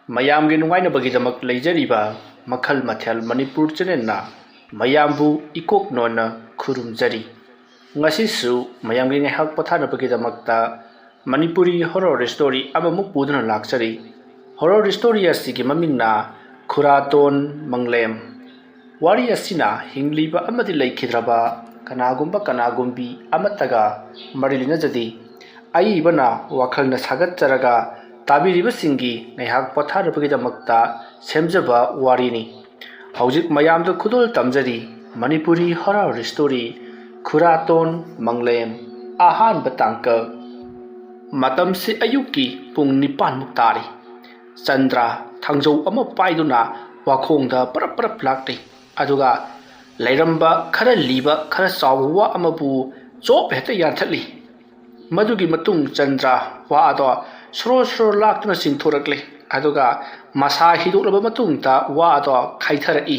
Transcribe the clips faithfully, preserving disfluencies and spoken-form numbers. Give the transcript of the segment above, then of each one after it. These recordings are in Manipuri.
ꯃꯌꯥꯝꯒꯤ ꯅꯨꯡꯉꯥꯏꯅꯕꯒꯤꯗꯃꯛ ꯂꯩꯖꯔꯤꯕ ꯃꯈꯜ ꯃꯊꯦꯜ ꯃꯅꯤꯄꯨꯔ ꯆꯦꯅꯦꯜꯅ ꯃꯌꯥꯝꯕꯨ ꯏꯀꯣꯛ ꯅꯣꯟꯅ ꯈꯨꯔꯨꯝꯖꯔꯤ꯫ ꯉꯁꯤꯁꯨ ꯃꯌꯥꯝꯒꯤ ꯉꯥꯏꯍꯥꯛ ꯄꯣꯊꯥꯅꯕꯒꯤꯗꯃꯛꯇ ꯃꯅꯤꯄꯨꯔꯤ ꯍꯣꯔꯣꯔ ꯁ꯭ꯇꯣꯔꯤ ꯑꯃꯃꯨꯛ ꯄꯨꯗꯨꯅ ꯂꯥꯛꯆꯔꯤ꯫ ꯍꯣꯔꯣꯔ ꯁ꯭ꯇꯣꯔꯤ ꯑꯁꯤꯒꯤ ꯃꯃꯤꯡꯅ ꯈꯨꯔꯥꯇꯣꯟ ꯃꯪꯂꯦꯝ꯫ ꯋꯥꯔꯤ ꯑꯁꯤꯅ ꯍꯤꯡꯂꯤꯕ ꯑꯃꯗꯤ ꯂꯩꯈꯤꯗ꯭ꯔꯕ ꯀꯅꯥꯒꯨꯝꯕ ꯀꯅꯥꯒꯨꯝꯕꯤ ꯑꯃꯠꯇꯒ ꯃꯔꯤ ꯂꯩꯅꯖꯗꯦ꯫ ꯑꯏꯕꯅ ꯋꯥꯈꯜꯅ ꯁꯥꯒꯠꯆꯔꯒ ꯇꯥꯕꯤꯔꯤꯕꯁꯤꯡꯒꯤ ꯉꯥꯏꯍꯥꯛ ꯄꯣꯊꯥꯅꯕꯒꯤꯗꯃꯛꯇ ꯁꯦꯝꯖꯕ ꯋꯥꯔꯤꯅꯤ꯫ ꯍꯧꯖꯤꯛ ꯃꯌꯥꯝꯗ ꯈꯨꯗꯣꯜ ꯇꯝꯖꯔꯤ ꯃꯅꯤꯄꯨꯔꯤ ꯍꯣꯔꯣꯔ ꯁ꯭ꯇꯣꯔꯤ ꯈꯨꯔꯥꯇꯣꯟ ꯃꯪꯂꯦꯝ ꯑꯍꯥꯟꯕ ꯇꯥꯡꯀꯛ꯫ ꯃꯇꯝꯁꯤ ꯑꯌꯨꯛꯀꯤ ꯄꯨꯡ ꯅꯤꯄꯥꯟꯃꯨꯛ ꯇꯥꯔꯤ꯫ ꯆꯟꯗ꯭ꯔ ꯊꯥꯡꯖꯧ ꯑꯃ ꯄꯥꯏꯗꯨꯅ ꯋꯥꯈꯣꯡꯗ ꯄꯔꯞ ꯄꯔꯞ ꯂꯥꯛꯂꯤ꯫ ꯑꯗꯨꯒ ꯂꯩꯔꯝꯕ ꯈꯔ ꯂꯤꯕ ꯈꯔ ꯆꯥꯎꯕ ꯋꯥ ꯑꯃꯕꯨ ꯆꯣꯞ ꯍꯦꯛꯇ ꯌꯥꯟꯊꯠꯂꯤ꯫ ꯃꯗꯨꯒꯤ ꯃꯇꯨꯡ ꯆꯟꯗ꯭ꯔ ꯋꯥ ꯑꯗꯣ ꯁꯣꯔꯣ ꯁꯣꯔꯣ ꯂꯥꯛꯇꯨꯅ ꯆꯤꯡꯊꯣꯔꯛꯂꯤ꯫ ꯑꯗꯨꯒ ꯃꯁꯥ ꯍꯤꯗꯣꯛꯂꯕ ꯃꯇꯨꯡꯗ ꯋꯥ ꯑꯗꯣ ꯈꯥꯏꯊꯔꯛꯏ꯫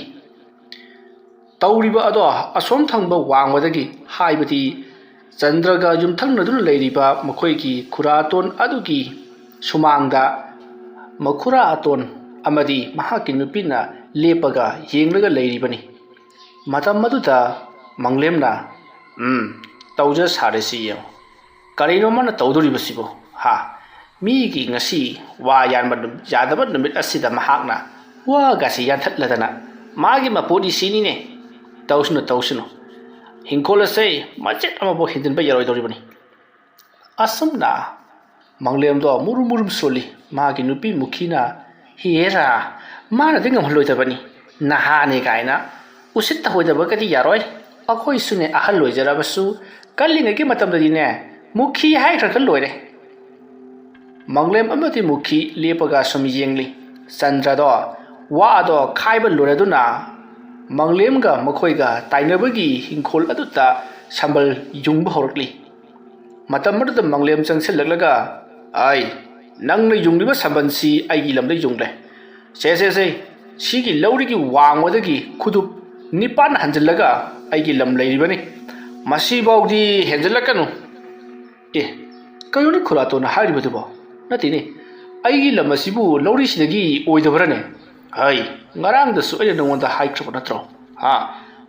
ꯇꯧꯔꯤꯕ ꯑꯗꯣ ꯑꯁꯣꯝ ꯊꯪꯕ ꯋꯥꯡꯃꯗꯒꯤ, ꯍꯥꯏꯕꯗꯤ ꯆꯟꯗ꯭ꯔꯒ ꯌꯨꯝꯊꯪꯅꯗꯨꯅ ꯂꯩꯔꯤꯕ ꯃꯈꯣꯏꯒꯤ ꯈꯨꯔꯥꯇꯣꯟ ꯑꯗꯨꯒꯤ ꯁꯨꯃꯥꯡꯗ ꯃꯈꯨꯔꯥ ꯑꯇꯣꯟ ꯑꯃꯗꯤ ꯃꯍꯥꯛꯀꯤ ꯅꯨꯄꯤꯅ ꯂꯦꯞꯄꯒ ꯌꯦꯡꯂꯒ ꯂꯩꯔꯤꯕꯅꯤ꯫ ꯃꯇꯝ ꯑꯗꯨꯗ ꯃꯪꯂꯦꯝꯅ, "ꯎꯝ, ꯇꯧꯖ ꯁꯥꯔꯦꯁꯤ ꯌꯦꯡꯉꯨ꯫ ꯀꯔꯤꯅꯣ ꯃꯥꯅ ꯇꯧꯗꯣꯔꯤꯕꯁꯤꯕꯨ? ꯍꯥ? ꯃꯤꯒꯤ ꯉꯁꯤ ꯋꯥ ꯌꯥꯟꯕ ꯅꯨ-, ꯌꯥꯗꯕ ꯅꯨꯃꯤꯠ ꯑꯁꯤꯗ ꯃꯍꯥꯛꯅ ꯋꯥꯒꯁꯤ ꯌꯥꯟꯊꯠꯂꯗꯅ ꯃꯥꯒꯤ ꯃꯄꯣꯠ ꯏꯁꯤꯅꯤꯅꯦ꯫ ꯇꯧꯁꯅꯨ, ꯇꯧꯁꯅꯨ꯫ ꯍꯤꯡꯈꯣꯜ ꯑꯁꯦ ꯃꯆꯦꯠ ꯑꯃꯐꯥꯎ ꯍꯦꯟꯖꯤꯟꯕ ꯌꯥꯔꯣꯏꯗꯧꯔꯤꯕꯅꯤ꯫" ꯑꯁꯨꯝꯅ ꯃꯪꯂꯦꯝꯗꯣ ꯃꯨꯔꯨꯝ ꯃꯨꯔꯨꯝ ꯁꯣꯜꯂꯤ꯫ ꯃꯥꯒꯤ ꯅꯨꯄꯤ ꯃꯨꯈꯤꯅ, "ꯍꯦꯔꯥ, ꯃꯥꯅꯗꯤ ꯉꯝꯍꯜꯂꯣꯏꯗꯕꯅꯤ꯫ ꯅꯍꯥꯅꯤ ꯀꯥꯏꯅ ꯎꯁꯤꯠ ꯊꯑꯣꯏꯗꯕꯒꯗꯤ ꯌꯥꯔꯣꯏ꯫ ꯑꯩꯈꯣꯏꯁꯨꯅꯦ ꯑꯍꯜ ꯑꯣꯏꯖꯔꯕꯁꯨ ꯀꯜꯂꯤꯉꯩꯒꯤ ꯃꯇꯝꯗꯗꯤꯅꯦ ꯃꯨꯈꯤ ꯍꯥꯏꯈ꯭ꯔꯒ ꯂꯣꯏꯔꯦ꯫" ꯃꯪꯂꯦꯝ ꯑꯃꯗꯤ ꯃꯨꯈꯤ ꯂꯦꯞꯄꯒ ꯁꯨꯝ ꯌꯦꯡꯂꯤ꯫ ꯆꯟꯗ꯭ꯔꯗꯣ ꯋꯥ ꯑꯗꯣ ꯈꯥꯏꯕ ꯂꯣꯏꯔꯗꯨꯅ ꯃꯪꯂꯦꯝꯒ ꯃꯈꯣꯏꯒ ꯇꯥꯏꯅꯕꯒꯤ ꯍꯤꯡꯈꯣꯜ ꯑꯗꯨꯗ ꯁꯝꯕꯜ ꯌꯨꯡꯕ ꯍꯧꯔꯛꯂꯤ꯫ ꯃꯇꯝ ꯑꯗꯨꯗ ꯃꯪꯂꯦꯝ ꯆꯪꯁꯤꯜꯂꯛꯂꯒ, "ꯑꯩ, ꯅꯪꯅ ꯌꯨꯡꯂꯤꯕ ꯁꯝꯕꯜꯁꯤ ꯑꯩꯒꯤ ꯂꯝꯗ ꯌꯨꯡꯂꯦ꯫ ꯁꯦ, ꯁꯦ, ꯁꯦ, ꯁꯤꯒꯤ ꯂꯧꯔꯤꯒꯤ ꯋꯥꯡꯃꯗꯒꯤ ꯈꯨꯗꯨꯞ ꯅꯤꯄꯥꯟ ꯍꯟꯖꯤꯜꯂꯒ ꯑꯩꯒꯤ ꯂꯝ ꯂꯩꯔꯤꯕꯅꯤ꯫ ꯃꯁꯤꯐꯥꯎꯗꯤ ꯍꯦꯟꯖꯤꯜꯂꯛꯀꯅꯨ꯫" ꯑꯦ, ꯀꯩꯅꯣꯅꯦ ꯈꯨꯔꯥꯇꯣꯟꯅ ꯍꯥꯏꯔꯤꯕꯗꯨꯕꯣ? ꯅꯠꯇꯦꯅꯦ, ꯑꯩꯒꯤ ꯂꯝ ꯑꯁꯤꯕꯨ ꯂꯧꯔꯤꯁꯤꯗꯒꯤ ꯑꯣꯏꯗꯕ꯭ꯔꯅꯦ? ꯍꯩ, ꯉꯔꯥꯡꯗꯁꯨ ꯑꯩꯅ ꯅꯉꯣꯟꯗ ꯍꯥꯏꯈ꯭ꯔꯕ ꯅꯠꯇ꯭ꯔꯣ? ꯍꯥ?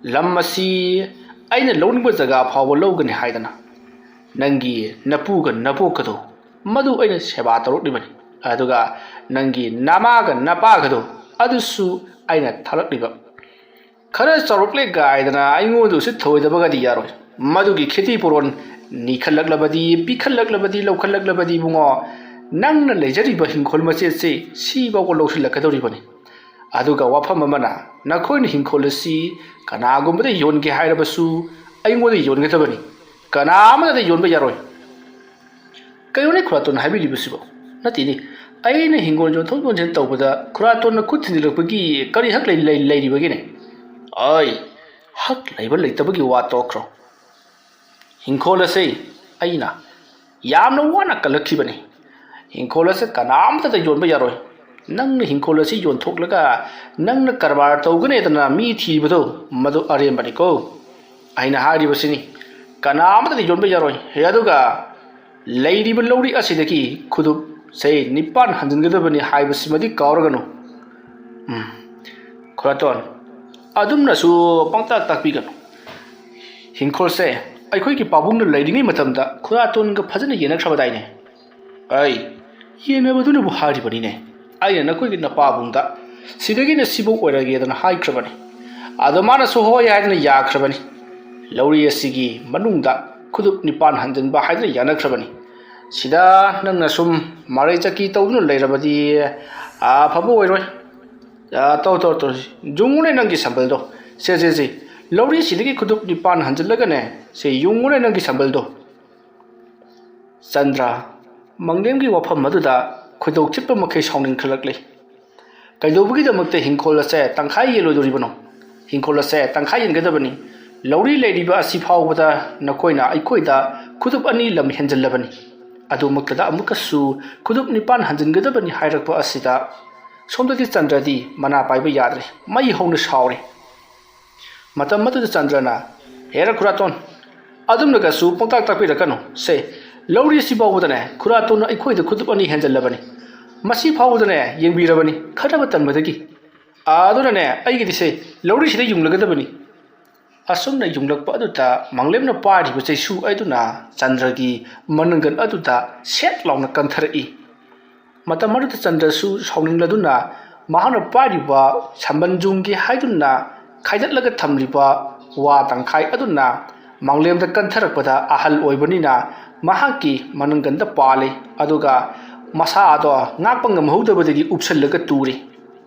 ꯂꯝ ꯑꯁꯤ ꯑꯩꯅ ꯂꯧꯅꯤꯡꯕ ꯖꯒꯥ ꯐꯥꯎꯕ ꯂꯧꯒꯅꯤ ꯍꯥꯏꯗꯅ꯫ ꯅꯪꯒꯤ ꯅꯄꯨꯒ ꯅꯄꯣꯛꯀꯗꯣ ꯃꯗꯨ ꯑꯩꯅ ꯁꯦꯕꯥ ꯇꯧꯔꯛꯂꯤꯕꯅꯤ꯫ ꯑꯗꯨꯒ ꯅꯪꯒꯤ ꯅꯃꯥꯒ ꯅꯄꯥꯒꯗꯣ ꯑꯗꯨꯁꯨ ꯑꯩꯅ ꯊꯥꯂꯛꯂꯤꯕ꯫ ꯈꯔ ꯆꯥꯎꯔꯛꯂꯦ ꯀꯥꯏꯗꯅ ꯑꯩꯉꯣꯟꯗ ꯎꯁꯤꯠ ꯊꯑꯣꯏꯗꯕꯒꯗꯤ ꯌꯥꯔꯣꯏ꯫ ꯃꯗꯨꯒꯤ ꯈꯦꯇꯤ ꯄꯨꯔꯣꯟ ꯅꯤꯈꯠꯂꯛꯂꯕꯗꯤ, ꯄꯤꯈꯠꯂꯛꯂꯕꯗꯤ, ꯂꯧꯈꯠꯂꯛꯂꯕꯗꯤ ꯏꯕꯨꯡꯉꯣ, ꯅꯪꯅ ꯂꯩꯖꯔꯤꯕ ꯍꯤꯡꯈꯣꯜ ꯃꯆꯦꯠꯁꯤ ꯁꯤꯐꯥꯎꯕ ꯂꯧꯁꯤꯜꯂꯛꯀꯗꯧꯔꯤꯕꯅꯤ꯫ ꯑꯗꯨꯒ ꯋꯥꯐꯝ ꯑꯃꯅ, ꯅꯈꯣꯏꯅ ꯍꯤꯡꯈꯣꯜ ꯑꯁꯤ ꯀꯅꯥꯒꯨꯝꯕꯗ ꯌꯣꯟꯒꯦ ꯍꯥꯏꯔꯕꯁꯨ ꯑꯩꯉꯣꯟꯗ ꯌꯣꯟꯒꯗꯕꯅꯤ꯫ ꯀꯅꯥ ꯑꯃꯠꯇꯗ ꯌꯣꯟꯕ ꯌꯥꯔꯣꯏ꯫ ꯀꯩꯅꯣꯅꯦ ꯈꯨꯔꯥꯇꯣꯟꯅ ꯍꯥꯏꯕꯤꯔꯤꯕꯁꯤꯕꯣ? ꯅꯠꯇꯦꯅꯦ, ꯑꯩꯅ ꯍꯤꯡꯒꯣꯜ ꯌꯣꯟꯊꯣꯛ ꯌꯣꯟꯁꯤꯟ ꯇꯧꯕꯗ ꯈꯨꯔꯥꯇꯣꯟꯅ ꯈꯨꯠ ꯊꯤꯟꯖꯤꯜꯂꯛꯄꯒꯤ ꯀꯔꯤ ꯍꯛ ꯂꯩ-, ꯂꯩ-, ꯂꯩꯔꯤꯕꯒꯦꯅꯦ? ꯑꯩ ꯍꯛ ꯂꯩꯕ ꯂꯩꯇꯕꯒꯤ ꯋꯥ ꯇꯣꯛꯈ꯭ꯔꯣ꯫ ꯍꯤꯡꯈꯣꯜ ꯑꯁꯤ ꯑꯩꯅ ꯌꯥꯝꯅ ꯋꯥꯅ ꯀꯜꯂꯛꯈꯤꯕꯅꯤ꯫ ꯍꯤꯡꯈꯣꯜ ꯑꯁꯤ ꯀꯅꯥꯝꯇꯗ ꯌꯣꯟꯕ ꯌꯥꯔꯣꯏ꯫ ꯅꯪꯅ ꯍꯤꯡꯈꯣꯜ ꯑꯁꯤ ꯌꯣꯟꯊꯣꯛꯂꯒ ꯅꯪꯅ ꯀꯔꯕꯥꯔ ꯇꯧꯒꯅꯦꯗꯅ ꯃꯤ ꯊꯤꯕꯗꯣ, ꯃꯗꯨ ꯑꯔꯦꯝꯕꯅꯤꯀꯣ꯫ ꯑꯩꯅ ꯍꯥꯏꯔꯤꯕꯁꯤꯅꯤ, ꯀꯅꯥ ꯑꯃꯠꯇꯗ ꯌꯣꯟꯕ ꯌꯥꯔꯣꯏ꯫ ꯍꯦ, ꯑꯗꯨꯒ ꯂꯩꯔꯤꯕ ꯂꯧꯔꯤ ꯑꯁꯤꯗꯒꯤ ꯈꯨꯗꯨꯞꯁꯦ ꯅꯤꯄꯥꯟ ꯍꯟꯖꯤꯟꯒꯗꯕꯅꯤ ꯍꯥꯏꯕꯁꯤꯃꯗꯤ ꯀꯥꯎꯔꯒꯅꯨ꯫ ꯎꯝ, ꯈꯨꯔꯥꯇꯣꯟ, ꯑꯗꯨꯝꯅꯁꯨ ꯄꯪꯇꯥꯛ ꯇꯥꯛꯄꯤꯒꯅꯨ꯫ ꯍꯤꯡꯈꯣꯜꯁꯦ ꯑꯩꯈꯣꯏꯒꯤ ꯄꯥꯕꯨꯡꯅ ꯂꯩꯔꯤꯉꯩ ꯃꯇꯝꯗ ꯈꯨꯔꯥꯇꯣꯟꯒ ꯐꯖꯅ ꯌꯦꯟꯅꯈ꯭ꯔꯕꯗꯥꯏꯅꯦ? ꯑꯩ, ꯌꯦꯟꯅꯕꯗꯨꯅꯕꯨ ꯍꯥꯏꯔꯤꯕꯅꯤꯅꯦ꯫ ꯑꯩꯅ ꯅꯈꯣꯏꯒꯤ ꯅꯄꯥꯕꯨꯡꯗ ꯁꯤꯗꯒꯤꯅ ꯁꯤꯐꯧ ꯑꯣꯏꯔꯒꯦꯗꯅ ꯍꯥꯏꯈ꯭ꯔꯕꯅꯤ꯫ ꯑꯗꯣ ꯃꯥꯅꯁꯨ ꯍꯣꯏ ꯍꯥꯏꯗꯅ ꯌꯥꯈ꯭ꯔꯕꯅꯤ꯫ ꯂꯧꯔꯤ ꯑꯁꯤꯒꯤ ꯃꯅꯨꯡꯗ ꯈꯨꯗꯨꯞ ꯅꯤꯄꯥꯟ ꯍꯟꯖꯤꯟꯕ ꯍꯥꯏꯗꯅ ꯌꯥꯅꯈ꯭ꯔꯕꯅꯤ꯫ ꯁꯤꯗ ꯅꯪꯅ ꯁꯨꯝ ꯃꯔꯩ ꯆꯀꯤ ꯇꯧꯗꯨꯅ ꯂꯩꯔꯕꯗꯤ ꯑꯐꯕ ꯑꯣꯏꯔꯣꯏ꯫ ꯑ, ꯇꯧ, ꯇꯧ, ꯇꯧ꯫ ꯌꯨꯡꯉꯨꯅꯦ ꯅꯪꯒꯤ ꯁꯝꯕꯜꯗꯣ꯫ ꯁꯦ, ꯁꯦ, ꯁꯦ꯫ ꯂꯧꯔꯤꯁꯤꯗꯒꯤ ꯈꯨꯗꯨꯞ ꯅꯤꯄꯥꯟ ꯍꯟꯖꯤꯜꯂꯒꯅꯦ, ꯁꯦ, ꯌꯨꯡꯉꯨꯅꯦ ꯅꯪꯒꯤ ꯁꯝꯕꯜꯗꯣ꯫ ꯆꯟꯗ꯭ꯔ, ꯃꯪꯂꯦꯝꯒꯤ ꯋꯥꯐꯝ ꯑꯗꯨꯗ ꯈꯣꯏꯗꯧ ꯊꯤꯠꯄ ꯃꯈꯩ ꯁꯥꯎꯅꯤꯡꯈꯠꯂꯛꯂꯤ꯫ ꯀꯩꯗꯧꯕꯒꯤꯗꯃꯛꯇ ꯍꯤꯡꯈꯣꯜ ꯑꯁꯦ ꯇꯪꯈꯥꯏ ꯌꯦꯜꯂꯣꯏꯗꯣꯔꯤꯕꯅꯣ? ꯍꯤꯡꯈꯣꯜ ꯑꯁꯦ ꯇꯪꯈꯥꯏ ꯌꯦꯟꯒꯗꯕꯅꯤ꯫ ꯂꯧꯔꯤ ꯂꯩꯔꯤꯕ ꯑꯁꯤ ꯐꯥꯎꯕꯗ ꯅꯈꯣꯏꯅ ꯑꯩꯈꯣꯏꯗ ꯈꯨꯗꯨꯞ ꯑꯅꯤ ꯂꯝ ꯍꯦꯟꯖꯤꯜꯂꯕꯅꯤ꯫ ꯑꯗꯨꯃꯛꯇꯗ ꯑꯃꯨꯛꯀꯁꯨ ꯈꯨꯗꯨꯞ ꯅꯤꯄꯥꯟ ꯍꯟꯖꯤꯟꯒꯗꯕꯅꯤ ꯍꯥꯏꯔꯛꯄ ꯑꯁꯤꯗ ꯁꯣꯝꯗꯗꯤ ꯆꯟꯗ꯭ꯔꯗꯤ ꯃꯅꯥ ꯄꯥꯏꯕ ꯌꯥꯗ꯭ꯔꯦ, ꯃꯩ ꯍꯧꯅ ꯁꯥꯎꯔꯦ꯫ ꯃꯇꯝ ꯑꯗꯨꯗ ꯆꯟꯗ꯭ꯔꯅ, "ꯍꯦꯔ ꯈꯨꯔꯥꯇꯣꯟ, ꯑꯗꯨꯝꯅꯒꯁꯨ ꯄꯪꯇꯥꯛ ꯇꯥꯛꯄꯤꯔꯛꯀꯅꯨ꯫ ꯁꯦ, ꯂꯧꯔꯤ ꯑꯁꯤ ꯐꯥꯎꯕꯗꯅꯦ ꯈꯨꯔꯥꯇꯣꯟꯅ ꯑꯩꯈꯣꯏꯗ ꯈꯨꯗꯨꯞ ꯑꯅꯤ ꯍꯦꯟꯖꯜꯂꯕꯅꯤ꯫ ꯃꯁꯤ ꯐꯥꯎꯕꯗꯅꯦ ꯌꯦꯡꯕꯤꯔꯕꯅꯤ ꯈꯠꯅꯕ ꯇꯟꯕꯗꯒꯤ꯫ ꯑꯗꯨꯅꯅꯦ ꯑꯩꯒꯤꯗꯤꯁꯦ ꯂꯧꯔꯤꯁꯤꯗ ꯌꯨꯡꯂꯒꯗꯕꯅꯤ꯫ ꯑꯁꯨꯝꯅ ꯌꯨꯡꯂꯛꯄ ꯑꯗꯨꯗ ꯃꯪꯂꯦꯝꯅ ꯄꯥꯏꯔꯤꯕ ꯆꯩꯁꯨ ꯑꯗꯨꯅ ꯆꯟꯗ꯭ꯔꯒꯤ ꯃꯅꯪꯒꯟ ꯑꯗꯨꯗ ꯁꯦꯠ ꯂꯥꯎꯅ ꯀꯟꯊꯔꯛꯏ꯫ ꯃꯇꯝ ꯑꯗꯨꯗ ꯆꯟꯗ꯭ꯔꯁꯨ ꯁꯥꯎꯅꯤꯡꯂꯗꯨꯅ ꯃꯍꯥꯛꯅ ꯄꯥꯏꯔꯤꯕ ꯁꯝꯕꯜ ꯌꯨꯡꯒꯦ ꯍꯥꯏꯗꯨꯅ ꯈꯥꯏꯗꯠꯂꯒ ꯊꯝꯂꯤꯕ ꯋꯥ ꯇꯪꯈꯥꯏ ꯑꯗꯨꯅ ꯃꯪꯂꯦꯝꯗ ꯀꯟꯊꯔꯛꯄꯗ ꯑꯍꯜ ꯑꯣꯏꯕꯅꯤꯅ ꯃꯍꯥꯛꯀꯤ ꯃꯅꯪꯒꯟꯗ ꯄꯥꯜꯂꯤ꯫ ꯑꯗꯨꯒ ꯃꯁꯥ ꯑꯗꯣ ꯉꯥꯛꯄ ꯉꯝꯍꯧꯗꯕꯗꯒꯤ ꯎꯞꯁꯜꯂꯒ ꯇꯨꯔꯤ꯫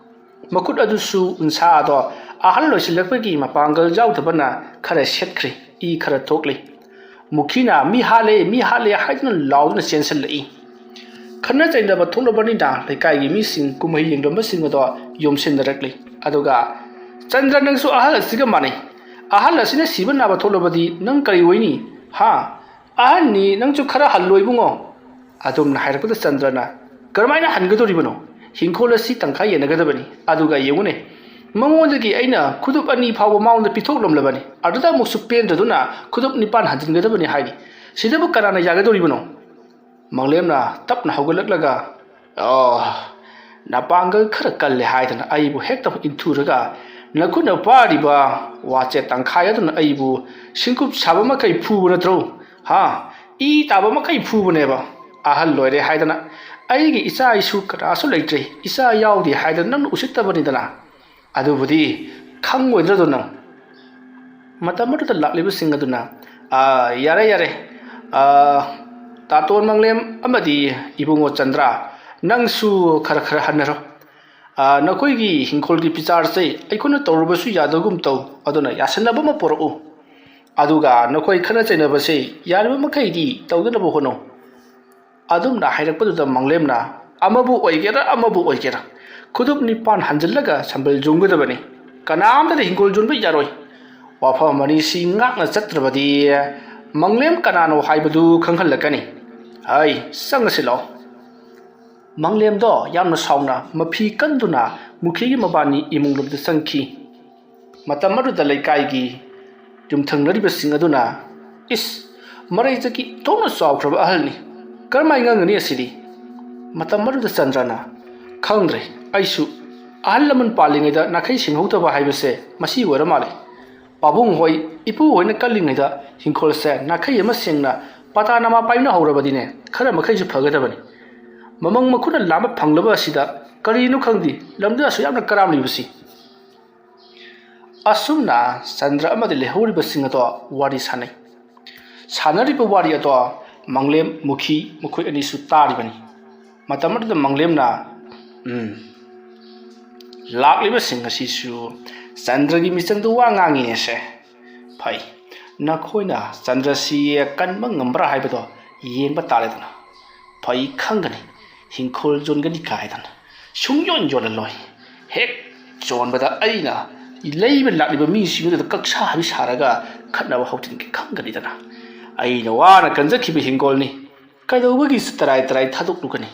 ꯃꯈꯨꯠ ꯑꯗꯨꯁꯨ ꯎꯟꯁꯥ ꯑꯗꯣ ꯑꯍꯜ ꯑꯣꯏꯁꯤꯜꯂꯛꯄꯒꯤ ꯃꯄꯥꯡꯒꯜ ꯌꯥꯎꯗꯕꯅ ꯈꯔ ꯁꯦꯠꯈ꯭ꯔꯦ꯫ ꯏ ꯈꯔ ꯊꯣꯛꯂꯤ꯫ ꯃꯨꯈꯤꯅ "ꯃꯤ ꯍꯥꯠꯂꯦ, ꯃꯤ ꯍꯥꯠꯂꯦ" ꯍꯥꯏꯗꯨꯅ ꯂꯥꯎꯗꯨꯅ ꯆꯦꯟꯁꯤꯜꯂꯛꯏ꯫ ꯈꯠꯅ ꯆꯩꯅꯕ ꯊꯣꯛꯂꯕꯅꯤꯅ ꯂꯩꯀꯥꯏꯒꯤ ꯃꯤꯁꯤꯡ, ꯀꯨꯝꯍꯩ ꯌꯦꯡꯂꯝꯕꯁꯤꯡ ꯑꯗꯣ ꯌꯣꯝꯁꯤꯟꯅꯔꯛꯂꯤ꯫ ꯑꯗꯨꯒ "ꯆꯟꯗ꯭ꯔ, ꯅꯪꯁꯨ ꯑꯍꯜ ꯑꯁꯤꯒ ꯃꯥꯟꯅꯩ꯫ ꯑꯍꯜ ꯑꯁꯤꯅ ꯁꯤꯕ ꯅꯥꯕ ꯊꯣꯛꯂꯕꯗꯤ ꯅꯪ ꯀꯔꯤ ꯑꯣꯏꯅꯤ? ꯍꯥ? ꯑꯍꯟꯅꯤ, ꯅꯪꯁꯨ ꯈꯔ ꯍꯜꯂꯣ ꯏꯕꯨꯡꯉꯣ"꯫ ꯑꯗꯨꯝꯅ ꯍꯥꯏꯔꯛꯄꯗ ꯆꯟꯗ꯭ꯔꯅ "ꯀꯔꯝꯍꯥꯏꯅ ꯍꯟꯒꯗꯧꯔꯤꯕꯅꯣ? ꯍꯤꯡꯈꯣꯜ ꯑꯁꯤ ꯇꯪꯈꯥꯏ ꯌꯦꯟꯅꯒꯗꯕꯅꯤ꯫ ꯑꯗꯨꯒ ꯌꯦꯡꯉꯨꯅꯦ, ꯃꯉꯣꯟꯗꯒꯤ ꯑꯩꯅ ꯈꯨꯗꯨꯞ ꯑꯅꯤ ꯐꯥꯎꯕ ꯃꯉꯣꯟꯗ ꯄꯤꯊꯣꯛꯂꯝꯂꯕꯅꯤ꯫ ꯑꯗꯨꯗ ꯑꯃꯨꯛꯁꯨ ꯄꯦꯟꯗ꯭ꯔꯗꯨꯅ ꯈꯨꯗꯨꯞ ꯅꯤꯄꯥꯟ ꯍꯟꯖꯤꯟꯒꯗꯕꯅꯤ ꯍꯥꯏꯔꯤ꯫ ꯁꯤꯗꯕꯨ ꯀꯅꯥꯅ ꯌꯥꯒꯗꯧꯔꯤꯕꯅꯣ?" ꯃꯪꯂꯦꯝꯅ ꯇꯞꯅ ꯍꯧꯒꯠꯂꯛꯂꯒ, "ꯑꯣ, ꯅꯄꯥꯡꯒꯜ ꯈꯔ ꯀꯜꯂꯦ ꯍꯥꯏꯗꯅ ꯑꯩꯕꯨ ꯍꯦꯛꯇ ꯏꯟꯊꯨꯔꯒ ꯅꯈꯨꯠꯅ ꯄꯥꯏꯔꯤꯕ ꯋꯥꯆꯦꯠ ꯇꯪꯈꯥꯏ ꯑꯗꯨꯅ ꯑꯩꯕꯨ ꯁꯤꯡꯀꯨꯞ ꯁꯥꯕ ꯃꯈꯩ ꯐꯨꯕ ꯅꯠꯇ꯭ꯔꯣ? ꯍꯥ? ꯏ ꯇꯥꯕ ꯃꯈꯩ ꯐꯨꯕꯅꯦꯕ꯫ ꯑꯍꯜ ꯑꯣꯏꯔꯦ ꯍꯥꯏꯗꯅ ꯑꯩꯒꯤ ꯏꯆꯥ ꯏꯁꯨ ꯀꯅꯥꯁꯨ ꯂꯩꯇ꯭ꯔꯦ, ꯏꯆꯥ ꯌꯥꯎꯗꯦ ꯍꯥꯏꯗꯅ ꯅꯪꯅ ꯎꯁꯤꯠꯇꯕꯅꯤꯗꯅ꯫ ꯑꯗꯨꯕꯨꯗꯤ ꯈꯪꯉꯣꯏꯗ꯭ꯔꯗꯣ ꯅꯪ?" ꯃꯇꯝ ꯑꯗꯨꯗ ꯂꯥꯛꯂꯤꯕꯁꯤꯡ ꯑꯗꯨꯅ, "ꯑꯥ, ꯌꯥꯔꯦ, ꯌꯥꯔꯦ꯫ ꯑꯥ, ꯇꯥꯇꯣꯟ ꯃꯪꯂꯦꯝ ꯑꯃꯗꯤ ꯏꯕꯨꯡꯉꯣ ꯆꯟꯗ꯭ꯔ, ꯅꯪꯁꯨ ꯈꯔ ꯈꯔ ꯍꯟꯅꯔꯣ꯫ ꯑꯥ, ꯅꯈꯣꯏꯒꯤ ꯍꯤꯡꯈꯣꯜꯒꯤ ꯕꯤꯆꯥꯔꯁꯦ ꯑꯩꯈꯣꯏꯅ ꯇꯧꯔꯕꯁꯨ ꯌꯥꯗꯒꯨꯝ ꯇꯧ, ꯑꯗꯨꯅ ꯌꯥꯁꯟꯅꯕ ꯑꯃ ꯄꯨꯔꯛꯎ꯫ ꯑꯗꯨꯒ ꯅꯈꯣꯏ ꯈꯠꯅ ꯆꯩꯅꯕꯁꯦ ꯌꯥꯔꯤꯕ ꯃꯈꯩꯗꯤ ꯇꯧꯗꯅꯕ ꯍꯣꯠꯅꯧ"꯫ ꯑꯗꯨꯝꯅ ꯍꯥꯏꯔꯛꯄꯗꯨꯗ ꯃꯪꯂꯦꯝꯅ, "ꯑꯃꯕꯨ ꯑꯣꯏꯒꯦꯔꯥ ꯑꯃꯕꯨ ꯑꯣꯏꯒꯦꯔꯥ, ꯈꯨꯗꯨꯞ ꯅꯤꯄꯥꯟ ꯍꯟꯖꯤꯜꯂꯒ ꯁꯝꯕꯜ ꯌꯨꯡꯒꯗꯕꯅꯤ꯫ ꯀꯅꯥꯝꯇꯗ ꯍꯤꯡꯒꯣꯜ ꯌꯣꯟꯕ ꯌꯥꯔꯣꯏ꯫ ꯋꯥꯐꯝ ꯑꯅꯤꯁꯤ ꯉꯥꯛꯅ ꯆꯠꯇ꯭ꯔꯕꯗꯤ ꯃꯪꯂꯦꯝ ꯀꯅꯥꯅꯣ ꯍꯥꯏꯕꯗꯨ ꯈꯪꯍꯜꯂꯛꯀꯅꯤ꯫ ꯍꯩ, ꯆꯪꯉꯁꯤ ꯂꯥꯛꯑꯣ"꯫ ꯃꯪꯂꯦꯝꯗꯣ ꯌꯥꯝꯅ ꯁꯥꯎꯅ ꯃꯐꯤ ꯀꯟꯗꯨꯅ ꯃꯨꯈꯤꯒꯤ ꯃꯕꯥꯅꯤ ꯏꯃꯨꯡꯂꯣꯝꯗ ꯆꯪꯈꯤ꯫ ꯃꯇꯝ ꯑꯗꯨꯗ ꯂꯩꯀꯥꯏꯒꯤ ꯌꯨꯝꯊꯪꯅꯔꯤꯕꯁꯤꯡ ꯑꯗꯨꯅ, "ꯏꯁ, ꯃꯔꯩ ꯆꯠꯈꯤ ꯊꯣꯛꯅ ꯆꯥꯎꯈ꯭ꯔꯕ ꯑꯍꯜꯅꯤ, ꯀꯔꯝꯍꯥꯏꯅ ꯉꯥꯡꯒꯅꯤ ꯑꯁꯤꯗꯤ?" ꯃꯇꯝ ꯑꯗꯨꯗ ꯆꯟꯗ꯭ꯔꯅ, "ꯈꯪꯗ꯭ꯔꯦ, ꯑꯩꯁꯨ ꯑꯍꯜ ꯂꯃꯟ ꯄꯥꯜꯂꯤꯉꯩꯗ ꯅꯥꯈꯩ ꯁꯤꯡꯍꯧꯗꯕ ꯍꯥꯏꯕꯁꯦ ꯃꯁꯤ ꯑꯣꯏꯔ ꯃꯥꯜꯂꯦ꯫ ꯄꯥꯕꯨꯡ ꯍꯣꯏ, ꯏꯄꯨ ꯍꯣꯏꯅ ꯀꯜꯂꯤꯉꯩꯗ ꯍꯤꯡꯈꯣꯜꯁꯦ ꯅꯥꯈꯩ ꯑꯃ ꯁꯦꯡꯅ ꯄꯇꯥ ꯅꯃꯥ ꯄꯥꯏꯅ ꯍꯧꯔꯕꯗꯤꯅꯦ, ꯈꯔ ꯃꯈꯩꯁꯨ ꯐꯒꯗꯕꯅꯤ꯫ ꯃꯃꯪ ꯃꯈꯨꯠꯅ ꯂꯥꯝꯕ ꯐꯪꯂꯕ ꯑꯁꯤꯗ ꯀꯔꯤꯅꯣ ꯈꯪꯗꯦ, ꯂꯝꯗ ꯑꯁꯨꯛ ꯌꯥꯝꯅ ꯀꯔꯥꯝꯂꯤꯕꯁꯤ?" ꯑꯁꯨꯝꯅ ꯆꯟꯗ꯭ꯔ ꯑꯃꯗꯤ ꯂꯩꯍꯧꯔꯤꯕꯁꯤꯡ ꯑꯗꯣ ꯋꯥꯔꯤ ꯁꯥꯟꯅꯩ꯫ ꯁꯥꯟꯅꯔꯤꯕ ꯋꯥꯔꯤ ꯑꯗꯣ ꯃꯪꯂꯦꯝ, ꯃꯨꯈꯤ ꯃꯈꯣꯏ ꯑꯅꯤꯁꯨ ꯇꯥꯔꯤꯕꯅꯤ꯫ ꯃꯇꯝ ꯑꯗꯨꯗ ꯃꯪꯂꯦꯝꯅ, "ꯎꯝ, ꯂꯥꯛꯂꯤꯕꯁꯤꯡ ꯑꯁꯤꯁꯨ ꯆꯟꯗ꯭ꯔꯒꯤ ꯃꯤꯆꯪꯗ ꯋꯥ ꯉꯥꯡꯉꯤꯅꯦꯁꯦ꯫ ꯐꯩ, ꯅꯈꯣꯏꯅ ꯆꯟꯗ꯭ꯔꯁꯤ ꯀꯟꯕ ꯉꯝꯕ꯭ꯔꯥ ꯍꯥꯏꯕꯗꯣ ꯌꯦꯡꯕ ꯇꯥꯔꯦꯗꯅ꯫ ꯐꯩ, ꯈꯪꯒꯅꯤ, ꯍꯤꯡꯈꯣꯜ ꯌꯣꯟꯒꯅꯤ ꯀꯥꯏꯗꯅ꯫ ꯁꯨꯡꯌꯣꯟ ꯌꯣꯜꯂꯂꯣꯏ꯫ ꯍꯦꯛ ꯌꯣꯟꯕꯗ ꯑꯩꯅ ꯂꯩꯕ ꯂꯥꯛꯂꯤꯕ ꯃꯤꯁꯤꯡꯗꯨꯗ ꯀꯛꯁꯥ ꯍꯥꯏꯕꯤ ꯁꯥꯔꯒ ꯈꯠꯅꯕ ꯍꯧꯖꯤꯟꯒꯦ ꯈꯪꯒꯅꯤꯗꯅ꯫ ꯑꯩꯅ ꯋꯥꯅ ꯀꯟꯖꯈꯤꯕ ꯍꯤꯡꯒꯣꯜꯅꯤ, ꯀꯩꯗꯧꯕꯒꯤ ꯇꯔꯥꯏ ꯇꯔꯥꯏ ꯊꯥꯗꯣꯛꯂꯨꯒꯅꯤ?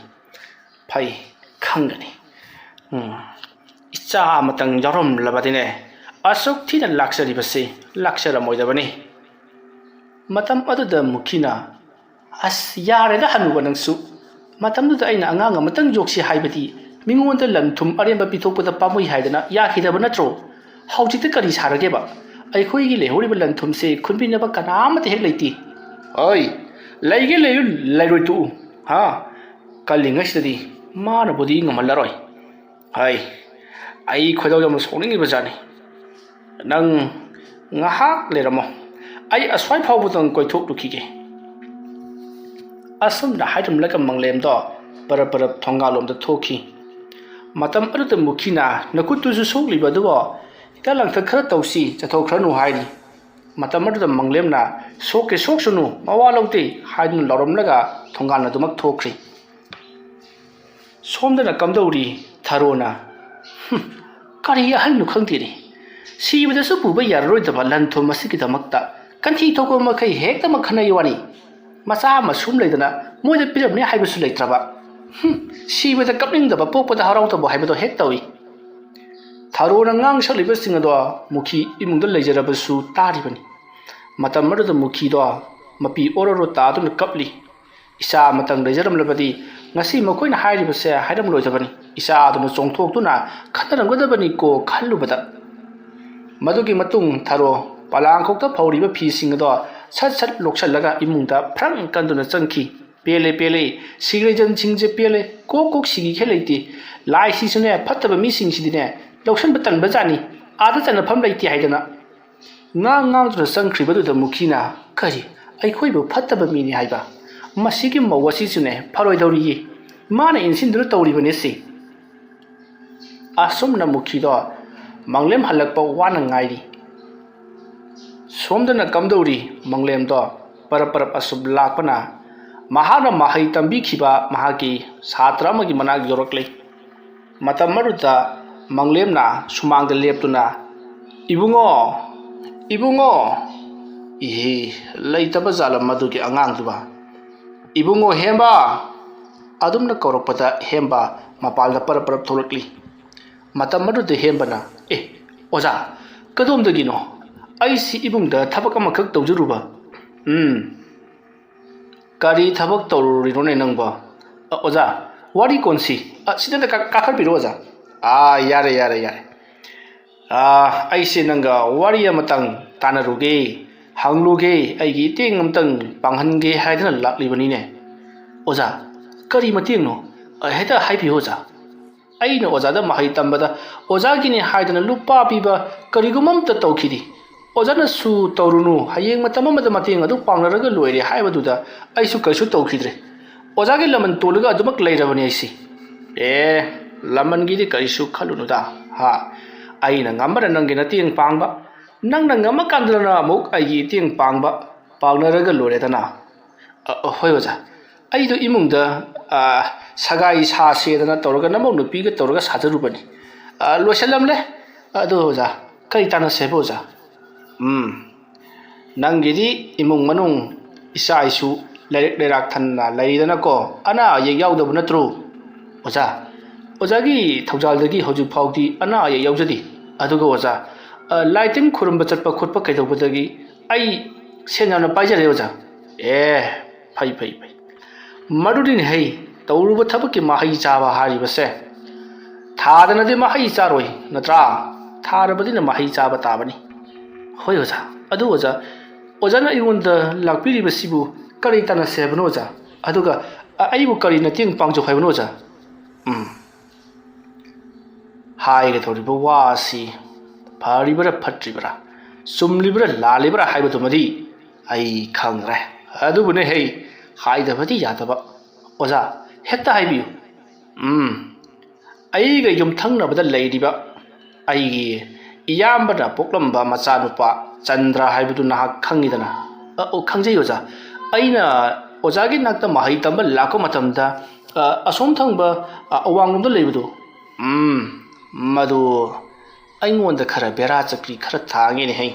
ꯐꯩ, ꯈꯪꯒꯅꯤ꯫ ꯎꯝ, ꯏꯆꯥ ꯑꯃꯇꯪ ꯌꯥꯎꯔꯝꯂꯕꯗꯤꯅꯦ, ꯑꯁꯨꯛ ꯊꯤꯅ ꯂꯥꯛꯆꯔꯤꯕꯁꯤ ꯂꯥꯛꯆꯔꯝꯃꯣꯏꯗꯕꯅꯤ꯫" ꯃꯇꯝ ꯑꯗꯨꯗ ꯃꯨꯈꯤꯅ, "ꯑꯁ, ꯌꯥꯔꯦꯗ ꯍꯅꯨꯕ ꯅꯪꯁꯨ꯫ ꯃꯇꯝꯗꯨꯗ ꯑꯩꯅ ꯑꯉꯥꯡ ꯑꯃꯇꯪ ꯌꯣꯛꯁꯤ ꯍꯥꯏꯕꯗꯤ ꯃꯤꯉꯣꯟꯗ ꯂꯟ ꯊꯨꯝ ꯑꯔꯦꯝꯕ ꯄꯤꯊꯣꯛꯄꯗ ꯄꯥꯝꯃꯨꯏ ꯍꯥꯏꯗꯅ ꯌꯥꯈꯤꯗꯕ ꯅꯠꯇ꯭ꯔꯣ? ꯍꯧꯖꯤꯛꯇ ꯀꯔꯤ ꯁꯥꯔꯒꯦꯕ? ꯑꯩꯈꯣꯏꯒꯤ ꯂꯩꯍꯧꯔꯤꯕ ꯂꯟ ꯊꯨꯝꯁꯦ ꯈꯨꯟꯕꯤꯅꯕ ꯀꯅꯥ ꯑꯃꯠꯇ ꯍꯦꯛ ꯂꯩꯇꯦ꯫" "ꯍꯣꯏ, ꯂꯩꯒꯦ ꯂꯩꯌꯨ, ꯂꯩꯔꯣꯏ ꯇꯣꯛꯎ꯫ ꯍꯥ? ꯀꯜꯂꯤꯉꯩꯁꯤꯗꯗꯤ ꯃꯥꯅꯕꯨꯗꯤ ꯉꯝꯍꯜꯂꯔꯣꯏ꯫ ꯍꯥꯏ, ꯑꯩ ꯈꯣꯏꯗꯧ ꯌꯥꯝꯅ ꯁꯥꯎꯅꯤꯡꯉꯤꯕ ꯖꯥꯠꯅꯤ꯫ ꯅꯪ ꯉꯥꯏꯍꯥꯛ ꯂꯩꯔꯝꯃꯣ, ꯑꯩ ꯑꯁ꯭ꯋꯥꯏ ꯐꯥꯎꯕꯗꯪ ꯀꯣꯏꯊꯣꯛꯂꯨꯈꯤꯒꯦ꯫" ꯑꯁꯨꯝꯅ ꯍꯥꯏꯔꯝꯂꯒ ꯃꯪꯂꯦꯝꯗꯣ ꯄꯔꯞ ꯄꯔꯞ ꯊꯣꯡꯒꯥꯜꯂꯣꯝꯗ ꯊꯣꯛꯈꯤ꯫ ꯃꯇꯝ ꯑꯗꯨꯗ ꯃꯨꯈꯤꯅ, "ꯅꯈꯨꯠꯇꯨꯁꯨ ꯁꯣꯛꯂꯤꯕ ꯑꯗꯨꯕꯨ ꯍꯤꯗꯥꯛ ꯂꯥꯡꯊꯛ ꯈꯔ ꯇꯧꯁꯤ, ꯆꯠꯊꯣꯛꯈ꯭ꯔꯅꯨ" ꯍꯥꯏꯔꯤ꯫ ꯃꯇꯝ ꯑꯗꯨꯗ ꯃꯪꯂꯦꯝꯅ, "ꯁꯣꯛꯀꯦ ꯁꯣꯛꯁꯅꯨ, ꯃꯋꯥ ꯂꯧꯗꯦ" ꯍꯥꯏꯗꯨꯅ ꯂꯥꯎꯔꯝꯂꯒ ꯊꯣꯡꯒꯥꯜ ꯑꯗꯨꯃꯛ ꯊꯣꯛꯈ꯭ꯔꯤ꯫ ꯁꯣꯝꯗꯅ ꯀꯝꯗꯧꯔꯤ ꯊꯔꯣꯅ? "ꯍꯨꯝ, ꯀꯔꯤ ꯑꯍꯜꯅꯣ ꯈꯪꯗꯦꯅꯦ꯫ ꯁꯤꯕꯗꯁꯨ ꯄꯨꯕ ꯌꯥꯔꯔꯣꯏꯗꯕ ꯂꯟ ꯊꯨꯝ ꯑꯁꯤꯒꯤꯗꯃꯛꯇ ꯀꯟꯊꯤ ꯊꯣꯛꯄ ꯃꯈꯩ ꯍꯦꯛꯇꯃꯛ ꯈꯟꯅꯩ ꯋꯥꯅꯤ꯫ ꯃꯆꯥ ꯃꯁꯨꯝ ꯂꯩꯗꯅ ꯃꯣꯏꯗ ꯄꯤꯔꯝꯅꯤ ꯍꯥꯏꯕꯁꯨ ꯂꯩꯇ꯭ꯔꯕ꯫ ꯍꯨꯝ, ꯁꯤꯕꯗ ꯀꯞꯅꯤꯡꯗꯕ ꯄꯣꯛꯄꯗ ꯍꯔꯥꯎꯗꯕ ꯍꯥꯏꯕꯗꯣ ꯍꯦꯛ ꯇꯧꯏ꯫" ꯊꯔꯣꯅ ꯉꯥꯡ ꯁꯛꯂꯤꯕꯁꯤꯡ ꯑꯗꯣ ꯃꯨꯈꯤ ꯏꯃꯨꯡꯗ ꯂꯩꯖꯔꯕꯁꯨ ꯇꯥꯔꯤꯕꯅꯤ꯫ ꯃꯇꯝ ꯑꯗꯨꯗ ꯃꯨꯈꯤꯗꯣ ꯃꯄꯤ ꯑꯣꯔꯣꯔꯣ ꯇꯥꯗꯨꯅ ꯀꯞꯂꯤ꯫ "ꯏꯆꯥ ꯑꯃꯇꯪ ꯂꯩꯖꯔꯝꯂꯕꯗꯤ ꯉꯁꯤ ꯃꯈꯣꯏꯅ ꯍꯥꯏꯔꯤꯕꯁꯦ ꯍꯥꯏꯔꯝꯂꯣꯏꯗꯕꯅꯤ꯫ ꯏꯆꯥꯗꯨꯅ ꯆꯣꯡꯊꯣꯛꯇꯨꯅ ꯈꯠꯅꯔꯝꯒꯗꯕꯅꯤꯀꯣ ꯈꯜꯂꯨꯕꯗ꯫ ꯃꯗꯨꯒꯤ ꯃꯇꯨꯡ ꯊꯔꯣ ꯄꯂꯥꯡꯈꯣꯛꯇ ꯐꯧꯔꯤꯕ ꯐꯤꯁꯤꯡ ꯑꯗꯣ ꯁꯠ ꯁꯠ ꯂꯣꯛꯁꯜꯂꯒ ꯏꯃꯨꯡꯗ ꯐ꯭ꯔꯪ ꯀꯟꯗꯨꯅ ꯆꯪꯈꯤ꯫ "ꯄꯦꯜꯂꯦ, ꯄꯦꯜꯂꯦ, ꯁꯤꯒ꯭ꯔꯦꯖꯟꯁꯤꯡꯁꯦ ꯄꯦꯜꯂꯦ꯫ ꯀꯣꯛ ꯀꯣꯛ ꯁꯤꯈꯤꯈꯩ ꯂꯩꯇꯦ꯫ ꯂꯥꯏꯁꯤꯁꯨꯅꯦ, ꯐꯠꯇꯕ ꯃꯤꯁꯤꯡꯁꯤꯗꯤꯅꯦ, ꯂꯧꯁꯟꯕ ꯇꯟꯕꯖꯥꯠꯅꯤ꯫ ꯑꯥꯗ ꯆꯠꯅꯐꯝ ꯂꯩꯇꯦ" ꯍꯥꯏꯗꯅ ꯉꯥꯡ ꯉꯥꯡꯗꯨꯅ ꯆꯪꯈ꯭ꯔꯤꯕꯗꯨꯗ ꯃꯨꯈꯤꯅ, "ꯀꯔꯤ, ꯑꯩꯈꯣꯏꯕꯨ ꯐꯠꯇꯕ ꯃꯤꯅꯤ ꯍꯥꯏꯕ? ꯃꯁꯤꯒꯤ ꯃꯧ ꯑꯁꯤꯁꯨꯅꯦ ꯐꯔꯣꯏꯗꯧꯔꯤꯌꯦ꯫ ꯃꯥꯅ ꯏꯟꯁꯤꯟꯗꯨꯅ ꯇꯧꯔꯤꯕꯅꯦ ꯁꯤ"꯫ ꯑꯁꯨꯝꯅ ꯃꯨꯈꯤꯗꯣ ꯃꯪꯂꯦꯝ ꯍꯜꯂꯛꯄ ꯋꯥꯅ ꯉꯥꯏꯔꯤ꯫ ꯁꯣꯝꯗꯅ ꯀꯝꯗꯧꯔꯤ? ꯃꯪꯂꯦꯝꯗꯣ ꯄꯔꯞ ꯄꯔꯞ ꯑꯁꯨꯝ ꯂꯥꯛꯄꯅ ꯃꯍꯥꯛꯅ ꯃꯍꯩ ꯇꯝꯕꯤꯈꯤꯕ ꯃꯍꯥꯛꯀꯤ ꯁꯥꯇ꯭ꯔ ꯑꯃꯒꯤ ꯃꯅꯥꯛ ꯌꯧꯔꯛꯂꯦ꯫ ꯃꯇꯝ ꯑꯗꯨꯗ ꯃꯪꯂꯦꯝꯅ ꯁꯨꯃꯥꯡꯗ ꯂꯦꯞꯇꯨꯅ, "ꯏꯕꯨꯡꯉꯣ, ꯏꯕꯨꯡꯉꯣ!" ꯏꯍꯦ, ꯂꯩꯇꯕ ꯖꯥꯠꯂ ꯃꯗꯨꯒꯤ ꯑꯉꯥꯡꯗꯨꯕ? "ꯏꯕꯨꯡꯉꯣ ꯍꯦꯝꯕ!" ꯑꯗꯨꯝꯅ ꯀꯧꯔꯛꯄꯗ ꯍꯦꯝꯕ ꯃꯄꯥꯟꯗ ꯄꯔꯞ ꯄꯔꯞ ꯊꯣꯛꯂꯛꯂꯤ꯫ ꯃꯇꯝ ꯑꯗꯨꯗ ꯍꯦꯝꯕꯅ, "ꯑꯦ, ꯑꯣꯖꯥ, ꯀꯗꯣꯝꯗꯒꯤꯅꯣ? ꯑꯩꯁꯤ ꯏꯃꯨꯡꯗ ꯊꯕꯛ ꯑꯃꯈꯛ ꯇꯧꯖꯔꯨꯕ"꯫ "ꯎꯝ, ꯀꯔꯤ ꯊꯕꯛ ꯇꯧꯔꯨꯔꯤꯅꯣꯅꯦ ꯅꯪꯕꯣ?" "ꯑ, ꯑꯣꯖꯥ, ꯋꯥꯔꯤ ꯀꯣꯟꯁꯤ꯫ ꯑ, ꯁꯤꯗ ꯀꯥ-, ꯀꯥꯈꯠꯄꯤꯔꯣ, ꯑꯣꯖꯥ"꯫ "ꯑꯥ, ꯌꯥꯔꯦ, ꯌꯥꯔꯦ, ꯌꯥꯔꯦ꯫ ꯑꯥ, ꯑꯩꯁꯦ ꯅꯪꯒ ꯋꯥꯔꯤ ꯑꯃꯇꯪ ꯇꯥꯟꯅꯔꯨꯒꯦ, ꯍꯪꯂꯨꯒꯦ, ꯑꯩꯒꯤ ꯏꯇꯦꯡ ꯑꯃꯇꯪ ꯄꯥꯡꯍꯟꯒꯦ ꯍꯥꯏꯗꯅ ꯂꯥꯛꯂꯤꯕꯅꯤꯅꯦ"꯫ "ꯑꯣꯖꯥ, ꯀꯔꯤ ꯃꯇꯦꯡꯅꯣ? ꯑ, ꯍꯦꯛꯇ ꯍꯥꯏꯕꯤꯌꯨ, ꯑꯣꯖꯥ"꯫ ꯑꯩꯅ ꯑꯣꯖꯥꯗ ꯃꯍꯩ ꯇꯝꯕꯗ ꯑꯣꯖꯥꯒꯤꯅꯤ ꯍꯥꯏꯗꯅ ꯂꯨꯄꯥ ꯄꯤꯕ ꯀꯔꯤꯒꯨꯝꯕ ꯑꯃꯠꯇ ꯇꯧꯈꯤꯗꯦ꯫ "ꯑꯣꯖꯥꯅꯁꯨ ꯇꯧꯔꯨꯅꯨ, ꯍꯌꯦꯡ ꯃꯇꯝ ꯑꯃꯗ ꯃꯇꯦꯡ ꯑꯗꯨ ꯄꯥꯡꯅꯔꯒ ꯂꯣꯏꯔꯦ" ꯍꯥꯏꯕꯗꯨꯗ ꯑꯩꯁꯨ ꯀꯔꯤꯁꯨ ꯇꯧꯈꯤꯗ꯭ꯔꯦ꯫ ꯑꯣꯖꯥꯒꯤ ꯂꯃꯟ ꯇꯣꯜꯂꯒ ꯑꯗꯨꯃꯛ ꯂꯩꯔꯕꯅꯤ ꯑꯩꯁꯦ꯫ "ꯑꯦ, ꯂꯃꯟꯒꯤꯗꯤ ꯀꯔꯤꯁꯨ ꯈꯜꯂꯨꯅꯨꯗ꯫ ꯍꯥ, ꯑꯩꯅ ꯉꯝꯕꯅ ꯅꯪꯒꯤ ꯃꯇꯦꯡ ꯄꯥꯡꯕ, ꯅꯪꯅ ꯉꯝꯃꯀꯥꯟꯗꯅ ꯑꯃꯨꯛ ꯑꯩꯒꯤ ꯃꯇꯦꯡ ꯄꯥꯡꯕ, ꯄꯥꯡꯅꯔꯒ ꯂꯣꯏꯔꯦꯗꯅ"꯫ "ꯑ, ꯑ, ꯍꯣꯏ ꯑꯣꯖꯥ, ꯑꯩꯗꯣ ꯏꯃꯨꯡꯗ, ꯑ, ꯁꯒꯥꯏ ꯁꯥꯁꯦꯗꯅ ꯇꯧꯔꯒ ꯅꯃꯧ ꯅꯨꯄꯤꯒ ꯇꯧꯔꯒ ꯁꯥꯖꯔꯨꯕꯅꯤ꯫ ꯑ, ꯂꯣꯏꯁꯤꯜꯂꯝꯂꯦ꯫ ꯑꯗꯣ ꯑꯣꯖꯥ, ꯀꯔꯤ ꯇꯥꯟꯅꯁꯦꯕ ꯑꯣꯖꯥ?" "ꯎꯝ, ꯅꯪꯒꯤꯗꯤ ꯏꯃꯨꯡ ꯃꯅꯨꯡ, ꯏꯆꯥ ꯏꯁꯨ, ꯂꯥꯏꯔꯤꯛ ꯂꯩꯔꯥꯛ ꯊꯟꯅ ꯂꯩꯔꯤꯗꯅꯀꯣ, ꯑꯅꯥ ꯑꯌꯦꯛ ꯌꯥꯎꯗꯕ ꯅꯠꯇ꯭ꯔꯣ?" "ꯑꯣꯖꯥ, ꯑꯣꯖꯥꯒꯤ ꯊꯧꯖꯥꯜꯗꯒꯤ ꯍꯧꯖꯤꯛ ꯐꯥꯎꯗꯤ ꯑꯅꯥ ꯑꯌꯦꯛ ꯌꯥꯎꯖꯗꯦ꯫ ꯑꯗꯨꯒ ꯑꯣꯖꯥ, ꯑ, ꯂꯥꯏ ꯇꯤꯟ ꯈꯨꯔꯨꯝꯕ ꯆꯠꯄ ꯈꯣꯠꯄ ꯀꯩꯗꯧꯕꯗꯒꯤ ꯑꯩ ꯁꯦꯟ ꯌꯥꯝꯅ ꯄꯥꯏꯖꯔꯦ ꯑꯣꯖꯥ"꯫ "ꯑꯦ, ꯐꯩ, ꯐꯩ, ꯐꯩ꯫ ꯃꯗꯨꯗꯤꯅꯦ ꯍꯩ, ꯇꯧꯔꯨꯕ ꯊꯕꯛꯀꯤ ꯃꯍꯩ ꯆꯥꯕ ꯍꯥꯏꯔꯤꯕꯁꯦ ꯊꯥꯗꯅꯗꯤ ꯃꯍꯩ ꯆꯥꯔꯣꯏ, ꯅꯠꯇ꯭ꯔꯥ? ꯊꯥꯔꯕꯅꯤꯅ ꯃꯍꯩ ꯆꯥꯕ ꯇꯥꯕꯅꯤ꯫ ꯍꯣꯏ ꯑꯣꯖꯥ꯫ ꯑꯗꯨ ꯑꯣꯖꯥ, ꯑꯣꯖꯥꯅ ꯑꯩꯉꯣꯟꯗ ꯂꯥꯛꯄꯤꯔꯤꯕꯁꯤꯕꯨ ꯀꯔꯤ ꯇꯥꯟꯅꯁꯦ ꯍꯥꯏꯕꯅꯣ ꯑꯣꯖꯥ? ꯑꯗꯨꯒ ꯑ- ꯑꯩꯕꯨ ꯀꯔꯤ ꯃꯇꯦꯡ ꯄꯥꯡꯖꯧ ꯍꯥꯏꯕꯅꯣ ꯑꯣꯖꯥ? ꯎꯝ꯫ ꯍꯥꯏꯒꯗꯧꯔꯤꯕ ꯋꯥ ꯑꯁꯤ ꯐꯔꯤꯕ꯭ꯔꯥ ꯐꯠꯇ꯭ꯔꯤꯕ꯭ꯔꯥ, ꯆꯨꯝꯂꯤꯕ꯭ꯔꯥ ꯂꯥꯜꯂꯤꯕ꯭ꯔꯥ ꯍꯥꯏꯕꯗꯨꯃꯗꯤ ꯑꯩ ꯈꯪꯗ꯭ꯔꯦ꯫ ꯑꯗꯨꯕꯨꯅꯦ ꯍꯩ, ꯍꯥꯏꯗꯕꯗꯤ ꯌꯥꯗꯕ꯫ ꯑꯣꯖꯥ, ꯍꯦꯛꯇ ꯍꯥꯏꯕꯤꯌꯨ꯫ ꯎꯝ꯫ ꯑꯩꯒ ꯌꯨꯝꯊꯪꯅꯕꯗ ꯂꯩꯔꯤꯕ ꯑꯩꯒꯤ ꯏꯌꯥꯝꯕꯅ ꯄꯣꯛꯂꯝꯕ ꯃꯆꯥꯅꯨꯄꯥ ꯆꯟꯗ꯭ꯔ ꯍꯥꯏꯕꯗꯨ ꯅꯍꯥꯛ ꯈꯪꯉꯤꯗꯅ? ꯑ, ꯑꯣ, ꯈꯪꯖꯩ ꯑꯣꯖꯥ꯫ ꯑꯩꯅ ꯑꯣꯖꯥꯒꯤ ꯅꯥꯛꯇ ꯃꯍꯩ ꯇꯝꯕ ꯂꯥꯛꯄ ꯃꯇꯝꯗ, ꯑ, ꯑꯁꯣꯝ ꯊꯪꯕ, ꯑ, ꯑꯋꯥꯡꯂꯣꯝꯗ ꯂꯩꯕꯗꯨ, ꯎꯝ, ꯃꯗꯨ ꯑꯩꯉꯣꯟꯗ ꯈꯔ ꯕꯦꯔꯥ ꯆꯀ꯭ꯔꯤ ꯈꯔ ꯊꯥꯡꯉꯦꯅꯦ ꯍꯩ꯫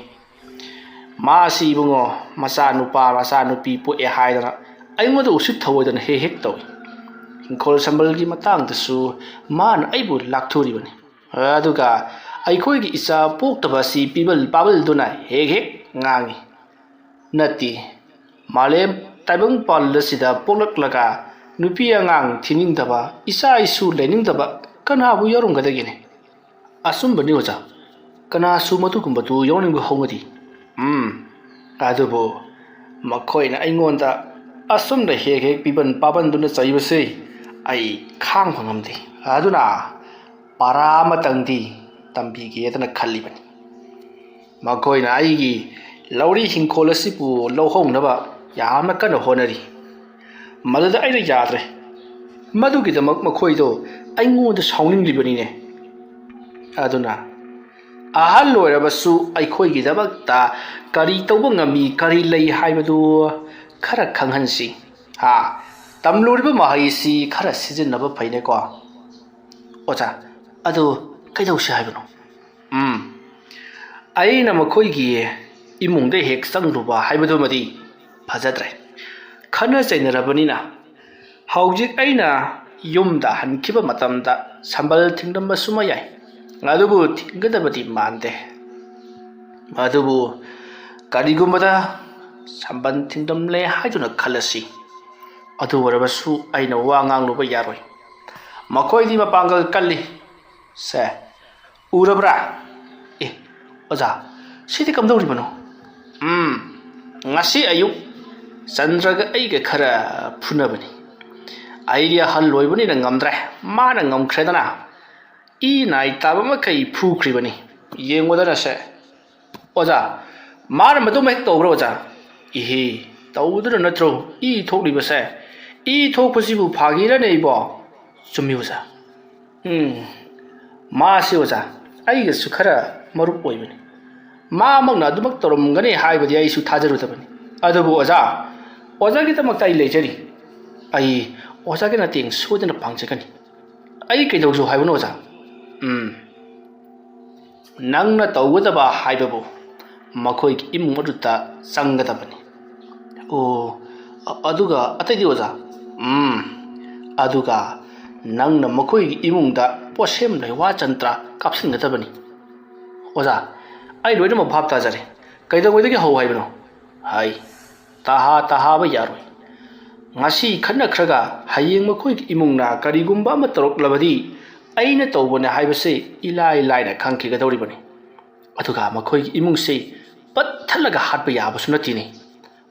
ꯃꯥꯁꯤ ꯏꯕꯨꯡꯉꯣ, ꯃꯆꯥꯅꯨꯄꯥ ꯃꯆꯥꯅꯨꯄꯤ ꯄꯣꯛꯑꯦ ꯍꯥꯏꯗꯅ ꯑꯩꯉꯣꯟꯗ ꯎꯁꯤꯠ ꯊꯑꯣꯏꯗꯅ ꯍꯦꯛ ꯍꯦꯛ ꯇꯧꯏ꯫ ꯏꯪꯈꯣꯜ ꯁꯝꯕꯜꯒꯤ ꯃꯇꯥꯡꯗꯁꯨ ꯃꯥꯅ ꯑꯩꯕꯨ ꯂꯥꯛꯊꯨꯔꯤꯕꯅꯤ꯫ ꯑꯗꯨꯒ ꯑꯩꯈꯣꯏꯒꯤ ꯏꯆꯥ ꯄꯣꯛꯇꯕ ꯑꯁꯤ ꯄꯤꯕꯜ ꯄꯥꯕꯜꯗꯨꯅ ꯍꯦꯛ ꯍꯦꯛ ꯉꯥꯡꯏ꯫ ꯅꯠꯇꯦ, ꯃꯥꯂꯦꯝ ꯇꯥꯏꯕꯪ ꯄꯥꯜ ꯑꯁꯤꯗ ꯄꯣꯛꯂꯛꯂꯒ ꯅꯨꯄꯤ ꯑꯉꯥꯡ ꯊꯤꯅꯤꯡꯗꯕ, ꯏꯆꯥ ꯏꯁꯨ ꯂꯩꯅꯤꯡꯗꯕ ꯀꯅꯥꯕꯨ ꯌꯥꯎꯔꯝꯒꯗꯒꯦꯅꯦ? ꯑꯆꯨꯝꯕꯅꯤ ꯑꯣꯖꯥ, ꯀꯅꯥꯁꯨ ꯃꯗꯨꯒꯨꯝꯕꯗꯨ ꯌꯥꯎꯅꯤꯡꯕ ꯍꯧꯅꯗꯦ꯫ ꯎꯝ, ꯑꯗꯨꯕꯨ ꯃꯈꯣꯏꯅ ꯑꯩꯉꯣꯟꯗ ꯑꯁꯨꯝꯅ ꯍꯦꯛ ꯍꯦꯛ ꯄꯤꯕꯟ ꯄꯥꯕꯟꯗꯨꯅ ꯆꯩꯕꯁꯤ ꯑꯩ ꯈꯥꯡꯕ ꯉꯝꯗꯦ꯫ ꯑꯗꯨꯅ ꯄꯔꯥ ꯑꯃꯇꯪꯗꯤ ꯇꯝꯕꯤꯒꯦꯗꯅ ꯈꯜꯂꯤꯕꯅꯤ꯫ ꯃꯈꯣꯏꯅ ꯑꯩꯒꯤ ꯂꯧꯔꯤ ꯍꯤꯡꯈꯣꯜ ꯑꯁꯤꯕꯨ ꯂꯧꯍꯧꯅꯕ ꯌꯥꯝꯅ ꯀꯟꯅ ꯍꯣꯠꯅꯔꯤ꯫ ꯃꯗꯨꯗ ꯑꯩꯅ ꯌꯥꯗ꯭ꯔꯦ꯫ ꯃꯗꯨꯒꯤꯗꯃꯛ ꯃꯈꯣꯏꯗꯣ ꯑꯩꯉꯣꯟꯗ ꯁꯥꯎꯅꯤꯡꯂꯤꯕꯅꯤꯅꯦ꯫ ꯑꯗꯨꯅ ꯑꯍꯜ ꯑꯣꯏꯔꯕꯁꯨ ꯑꯩꯈꯣꯏꯒꯤꯗꯃꯛꯇ ꯀꯔꯤ ꯇꯧꯕ ꯉꯝꯃꯤ, ꯀꯔꯤ ꯂꯩ ꯍꯥꯏꯕꯗꯨ ꯈꯔ ꯈꯪꯍꯟꯁꯤ꯫ ꯍꯥ, ꯇꯝꯂꯨꯔꯤꯕ ꯃꯍꯩꯁꯤ ꯈꯔ ꯁꯤꯖꯤꯟꯅꯕ ꯐꯩꯅꯦꯀꯣ꯫ ꯑꯣꯖꯥ, ꯑꯗꯨ ꯀꯩꯗꯧꯁꯤ ꯍꯥꯏꯕꯅꯣ? ꯎꯝ, ꯑꯩꯅ ꯃꯈꯣꯏꯒꯤ ꯏꯃꯨꯡꯗ ꯍꯦꯛ ꯆꯪꯂꯨꯕ ꯍꯥꯏꯕꯗꯨꯃꯗꯤ ꯐꯖꯗ꯭ꯔꯦ꯫ ꯈꯠꯅ ꯆꯩꯅꯔꯕꯅꯤꯅ ꯍꯧꯖꯤꯛ ꯑꯩꯅ ꯌꯨꯝꯗ ꯍꯟꯈꯤꯕ ꯃꯇꯝꯗ ꯁꯝꯕꯜ ꯊꯤꯡꯂꯝꯕꯁꯨ ꯌꯥꯏ, ꯑꯗꯨꯕꯨ ꯊꯤꯡꯒꯗꯕꯗꯤ ꯃꯥꯟꯗꯦ꯫ ꯑꯗꯨꯕꯨ ꯀꯔꯤꯒꯨꯝꯕꯗ ꯁꯝꯕꯜ ꯊꯤꯡꯂꯝꯂꯦ ꯍꯥꯏꯗꯨꯅ ꯈꯜꯂꯁꯤ, ꯑꯗꯨ ꯑꯣꯏꯔꯕꯁꯨ ꯑꯩꯅ ꯋꯥ ꯉꯥꯡꯂꯨꯕ ꯌꯥꯔꯣꯏ꯫ ꯃꯈꯣꯏꯗꯤ ꯃꯄꯥꯡꯒꯜ ꯀꯜꯂꯤ꯫ ꯁꯦ, ꯎꯔꯕ꯭ꯔꯥ? ꯑꯦ, ꯑꯣꯖꯥ, ꯁꯤꯗꯤ ꯀꯝꯗꯧꯔꯤꯕꯅꯣ? ꯎꯝ, ꯉꯁꯤ ꯑꯌꯨꯛ ꯆꯟꯗ꯭ꯔꯒ ꯑꯩꯒ ꯈꯔ ꯐꯨꯅꯕꯅꯤ꯫ ꯑꯩꯗꯤ ꯑꯍꯜ ꯑꯣꯏꯕꯅꯤꯅ ꯉꯝꯗ꯭ꯔꯦ, ꯃꯥꯅ ꯉꯝꯈ꯭ꯔꯦꯗꯅ꯫ ꯏ ꯅꯥꯏ ꯇꯥꯕ ꯃꯈꯩ ꯐꯨꯈ꯭ꯔꯤꯕꯅꯤ꯫ ꯌꯦꯡꯉꯨꯗꯅꯁꯦ꯫ ꯑꯣꯖꯥ, ꯃꯥꯅ ꯃꯗꯨꯃ ꯍꯦꯛ ꯇꯧꯕ꯭ꯔꯥ ꯑꯣꯖꯥ? ꯏꯍꯦ, ꯇꯧꯗꯨꯅ ꯅꯠꯇ꯭ꯔꯣ ꯏ ꯊꯣꯛꯂꯤꯕꯁꯦ? ꯏ ꯊꯣꯛꯄꯁꯤꯕꯨ ꯐꯥꯒꯤꯔꯅꯦ ꯏꯕꯣ? ꯆꯨꯝꯃꯤ ꯑꯣꯖꯥ꯫ ꯎꯝ, ꯃꯥꯁꯤ ꯑꯣꯖꯥ, ꯑꯩꯒꯁꯨ ꯈꯔ ꯃꯔꯨꯞ ꯑꯣꯏꯕꯅꯤ꯫ ꯃꯥꯃꯛꯅ ꯑꯗꯨꯃꯛ ꯇꯧꯔꯝꯒꯅꯤ ꯍꯥꯏꯕꯗꯤ ꯑꯩꯁꯨ ꯊꯥꯖꯔꯨꯗꯕꯅꯤ꯫ ꯑꯗꯨꯕꯨ ꯑꯣꯖꯥ, ꯑꯣꯖꯥꯒꯤꯗꯃꯛꯇ ꯑꯩ ꯂꯩꯖꯔꯤ꯫ ꯑꯩ ꯑꯣꯖꯥꯒꯤ ꯃꯇꯦꯡ ꯁꯣꯏꯗꯅ ꯄꯥꯡꯖꯒꯅꯤ꯫ ꯑꯩ ꯀꯩꯗꯧꯖꯧ ꯍꯥꯏꯕꯅꯣ ꯑꯣꯖꯥ? ꯎꯝ, ꯅꯪꯅ ꯇꯧꯒꯗꯕ ꯍꯥꯏꯕꯕꯨ ꯃꯈꯣꯏꯒꯤ ꯏꯃꯨꯡ ꯑꯗꯨꯗ ꯆꯪꯒꯗꯕꯅꯤ꯫ ꯑꯣ, ꯑ-, ꯑꯗꯨꯒ ꯑꯇꯩꯗꯤ ꯑꯣꯖꯥ? ꯎꯝ, ꯑꯗꯨꯒ ꯅꯪꯅ ꯃꯈꯣꯏꯒꯤ ꯏꯃꯨꯡꯗ ꯄꯣꯠꯁꯦꯝ ꯂꯩꯋꯥ ꯆꯟꯇ꯭ꯔ ꯀꯥꯞꯁꯤꯟꯒꯗꯕꯅꯤ꯫ ꯑꯣꯖꯥ, ꯑꯩ ꯂꯣꯏꯅꯃꯛ ꯚꯥꯞ ꯇꯥꯖꯔꯦ꯫ ꯀꯩꯗꯧꯉꯩꯗꯒꯤ ꯍꯧ ꯍꯥꯏꯕꯅꯣ? ꯍꯥꯏ, ꯇꯍꯥ ꯇꯍꯥꯕ ꯌꯥꯔꯣꯏ꯫ ꯉꯁꯤ ꯈꯠꯅꯈ꯭ꯔꯒ ꯍꯌꯦꯡ ꯃꯈꯣꯏꯒꯤ ꯏꯃꯨꯡꯅ ꯀꯔꯤꯒꯨꯝꯕ ꯑꯃ ꯇꯧꯔꯛꯂꯕꯗꯤ ꯑꯩꯅ ꯇꯧꯕꯅꯦ ꯍꯥꯏꯕꯁꯤ ꯏꯂꯥꯏ ꯂꯥꯏꯅ ꯈꯪꯈꯤꯒꯗꯧꯔꯤꯕꯅꯤ꯫ ꯑꯗꯨꯒ ꯃꯈꯣꯏꯒꯤ ꯏꯃꯨꯡꯁꯤ ꯄꯠꯊꯠꯂꯒ ꯍꯥꯠꯄ ꯌꯥꯕꯁꯨ ꯅꯠꯇꯦꯅꯦ꯫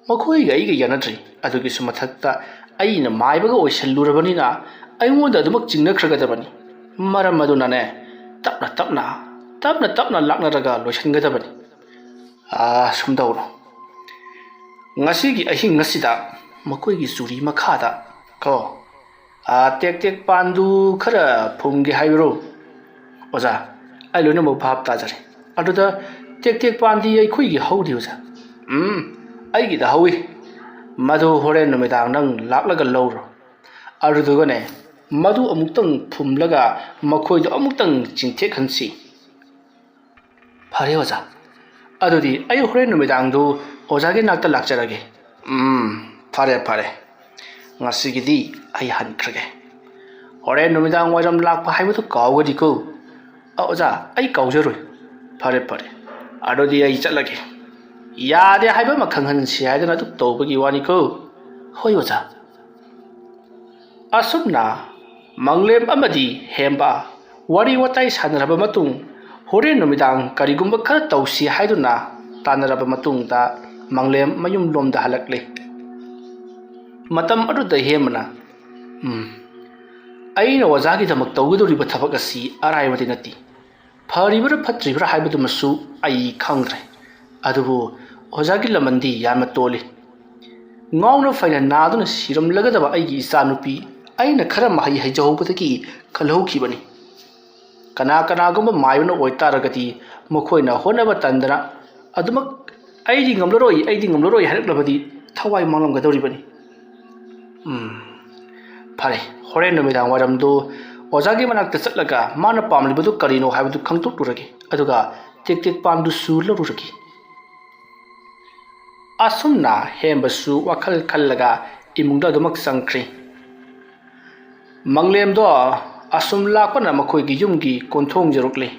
ꯃꯈꯣꯏꯒ ꯑꯩꯒ ꯌꯥꯅꯗ꯭ꯔꯤ꯫ ꯑꯗꯨꯒꯤꯁꯨ ꯃꯊꯛꯇ ꯑꯩꯅ ꯃꯥꯏꯕꯒ ꯑꯣꯏꯁꯜꯂꯨꯔꯕꯅꯤꯅ ꯑꯩꯉꯣꯟꯗ ꯑꯗꯨꯃꯛ ꯆꯤꯡꯅꯈ꯭ꯔꯒꯗꯕꯅꯤ꯫ ꯃꯔꯝ ꯑꯗꯨꯅꯅꯦ, ꯇꯞꯅ ꯇꯞꯅ, ꯇꯞꯅ ꯇꯞꯅ ꯂꯥꯛꯅꯔꯒ ꯂꯣꯏꯁꯤꯟꯒꯗꯕꯅꯤ꯫ ꯑꯥ, ꯁꯨꯝ ꯇꯧꯔꯣ꯫ ꯉꯁꯤꯒꯤ ꯑꯍꯤꯡ ꯑꯁꯤꯗ ꯃꯈꯣꯏꯒꯤ ꯆꯨꯔꯤ ꯃꯈꯥꯗ ꯀꯣ, ꯑꯥ, ꯇꯦꯛ ꯇꯦꯛ ꯄꯥꯟꯗꯨ ꯈꯔ ꯐꯨꯝꯒꯦ ꯍꯥꯏꯕꯔꯣ? ꯑꯣꯖꯥ, ꯑꯩ ꯂꯣꯏꯅꯃꯛ ꯚꯥꯞ ꯇꯥꯖꯔꯦ꯫ ꯑꯗꯨꯗ ꯇꯦꯛ ꯇꯦꯛ ꯄꯥꯟꯗꯤ ꯑꯩꯈꯣꯏꯒꯤ ꯍꯧꯗꯦ ꯑꯣꯖꯥ꯫ ꯎꯝ, ꯑꯩꯒꯤꯗ ꯍꯧꯏ꯫ ꯃꯗꯨ ꯍꯣꯔꯦꯟ ꯅꯨꯃꯤꯗꯥꯡ ꯅꯪ ꯂꯥꯛꯂꯒ ꯂꯧꯔꯣ꯫ ꯑꯗꯨꯗꯨꯒꯅꯦ, ꯃꯗꯨ ꯑꯃꯨꯛꯇꯪ ꯐꯨꯝꯂꯒ ꯃꯈꯣꯏꯗꯣ ꯑꯃꯨꯛꯇꯪ ꯆꯤꯡꯊꯦꯛꯍꯟꯁꯤ꯫ ꯐꯔꯦ ꯑꯣꯖꯥ, ꯑꯗꯨꯗꯤ ꯑꯩ ꯍꯣꯔꯦꯟ ꯅꯨꯃꯤꯗꯥꯡꯗꯨ ꯑꯣꯖꯥꯒꯤ ꯅꯥꯛꯇ ꯂꯥꯛꯆꯔꯒꯦ꯫ ꯎꯝ, ꯐꯔꯦ ꯐꯔꯦ, ꯉꯁꯤꯒꯤꯗꯤ ꯑꯩ ꯍꯟꯈ꯭ꯔꯒꯦ꯫ ꯍꯣꯔꯦꯟ ꯅꯨꯃꯤꯗꯥꯡ ꯋꯥꯏꯔꯝ ꯂꯥꯛꯄ ꯍꯥꯏꯕꯗꯨ ꯀꯥꯎꯒꯅꯤꯀꯣ꯫ ꯑ, ꯑꯣꯖꯥ, ꯑꯩ ꯀꯥꯎꯖꯔꯣꯏ꯫ ꯐꯔꯦ ꯐꯔꯦ, ꯑꯗꯨꯗꯤ ꯑꯩ ꯆꯠꯂꯒꯦ꯫ ꯌꯥꯗꯦ ꯍꯥꯏꯕ ꯑꯃ ꯈꯪꯍꯟꯁꯤ ꯍꯥꯏꯗꯅ ꯑꯗꯨꯛ ꯇꯧꯕꯒꯤ ꯋꯥꯅꯤꯀꯣ꯫ ꯍꯣꯏ ꯑꯣꯖꯥ꯫ ꯑꯁꯨꯝꯅ ꯃꯪꯂꯦꯝ ꯑꯃꯗꯤ ꯍꯦꯝꯕ ꯋꯥꯔꯤ ꯋꯥꯇꯥꯏ ꯁꯥꯟꯅꯔꯕ ꯃꯇꯨꯡ, ꯍꯣꯔꯦꯟ ꯅꯨꯃꯤꯗꯥꯡ ꯀꯔꯤꯒꯨꯝꯕ ꯈꯔ ꯇꯧꯁꯤ ꯍꯥꯏꯗꯨꯅ ꯇꯥꯟꯅꯔꯕ ꯃꯇꯨꯡꯗ, ꯃꯪꯂꯦꯝ ꯃꯌꯨꯝꯂꯣꯝꯗ ꯍꯜꯂꯛꯂꯦ꯫ ꯃꯇꯝ ꯑꯗꯨꯗ ꯍꯦꯝꯕꯅ, "ꯎꯝ, ꯑꯩꯅ ꯑꯣꯖꯥꯒꯤꯗꯃꯛ ꯇꯧꯒꯗꯧꯔꯤꯕ ꯊꯕꯛ ꯑꯁꯤ ꯑꯔꯥꯏꯕꯗꯤ ꯅꯠꯇꯦ꯫ ꯐꯔꯤꯕ꯭ꯔꯥ ꯐꯠꯇ꯭ꯔꯤꯕ꯭ꯔꯥ ꯍꯥꯏꯕꯗꯨꯃꯁꯨ ꯑꯩ ꯈꯪꯗ꯭ꯔꯦ꯫ ꯑꯗꯨꯕꯨ ꯑꯣꯖꯥꯒꯤ ꯂꯃꯟꯗꯤ ꯌꯥꯝꯅ ꯇꯣꯜꯂꯤ꯫ ꯉꯥꯎꯅ ꯐꯩꯅ ꯅꯥꯗꯨꯅ ꯁꯤꯔꯝꯂꯒꯗꯕ ꯑꯩꯒꯤ ꯏꯆꯥꯅꯨꯄꯤ ꯑꯩꯅ ꯈꯔ ꯃꯍꯩ ꯍꯩꯖꯍꯧꯕꯗꯒꯤ ꯈꯜꯍꯧꯈꯤꯕꯅꯤ꯫ ꯀꯅꯥ ꯀꯅꯥꯒꯨꯝꯕ ꯃꯥꯏꯕꯅ ꯑꯣꯏꯇꯥꯔꯒꯗꯤ ꯃꯈꯣꯏꯅ ꯍꯣꯠꯅꯕ ꯇꯟꯗꯅ ꯑꯗꯨꯃꯛ 'ꯑꯩꯗꯤ ꯉꯝꯂꯔꯣꯏ, ꯑꯩꯗꯤ ꯉꯝꯂꯔꯣꯏ' ꯍꯥꯏꯔꯛꯂꯕꯗꯤ ꯊꯋꯥꯏ ꯃꯥꯡꯂꯝꯒꯗꯧꯔꯤꯕꯅꯤ꯫ ꯎꯝ, ꯐꯔꯦ, ꯍꯣꯔꯦꯟ ꯅꯨꯃꯤꯗꯥꯡ ꯋꯥꯏꯔꯝꯗꯨ ꯑꯣꯖꯥꯒꯤ ꯃꯅꯥꯛꯇ ꯆꯠꯂꯒ ꯃꯥꯅ ꯄꯥꯝꯂꯤꯕꯗꯨ ꯀꯔꯤꯅꯣ ꯍꯥꯏꯕꯗꯨ ꯈꯪꯗꯣꯛꯂꯨꯔꯒꯦ, ꯑꯗꯨꯒ ꯇꯦꯛ ꯇꯦꯛ ꯄꯥꯝꯗꯨꯁꯨ ꯂꯧꯔꯨꯔꯒꯦ꯫ ꯑꯁꯨꯝꯅ ꯍꯦꯝꯕꯁꯨ ꯋꯥꯈꯜ ꯈꯜꯂꯒ ꯏꯃꯨꯡꯗ ꯑꯗꯨꯃꯛ ꯆꯪꯈ꯭ꯔꯦ꯫ ꯃꯪꯂꯦꯝꯗꯣ ꯑꯁꯨꯝ ꯂꯥꯛꯄꯅ ꯃꯈꯣꯏꯒꯤ ꯌꯨꯝꯒꯤ ꯀꯣꯟꯊꯣꯡ ꯌꯧꯔꯛꯂꯦ꯫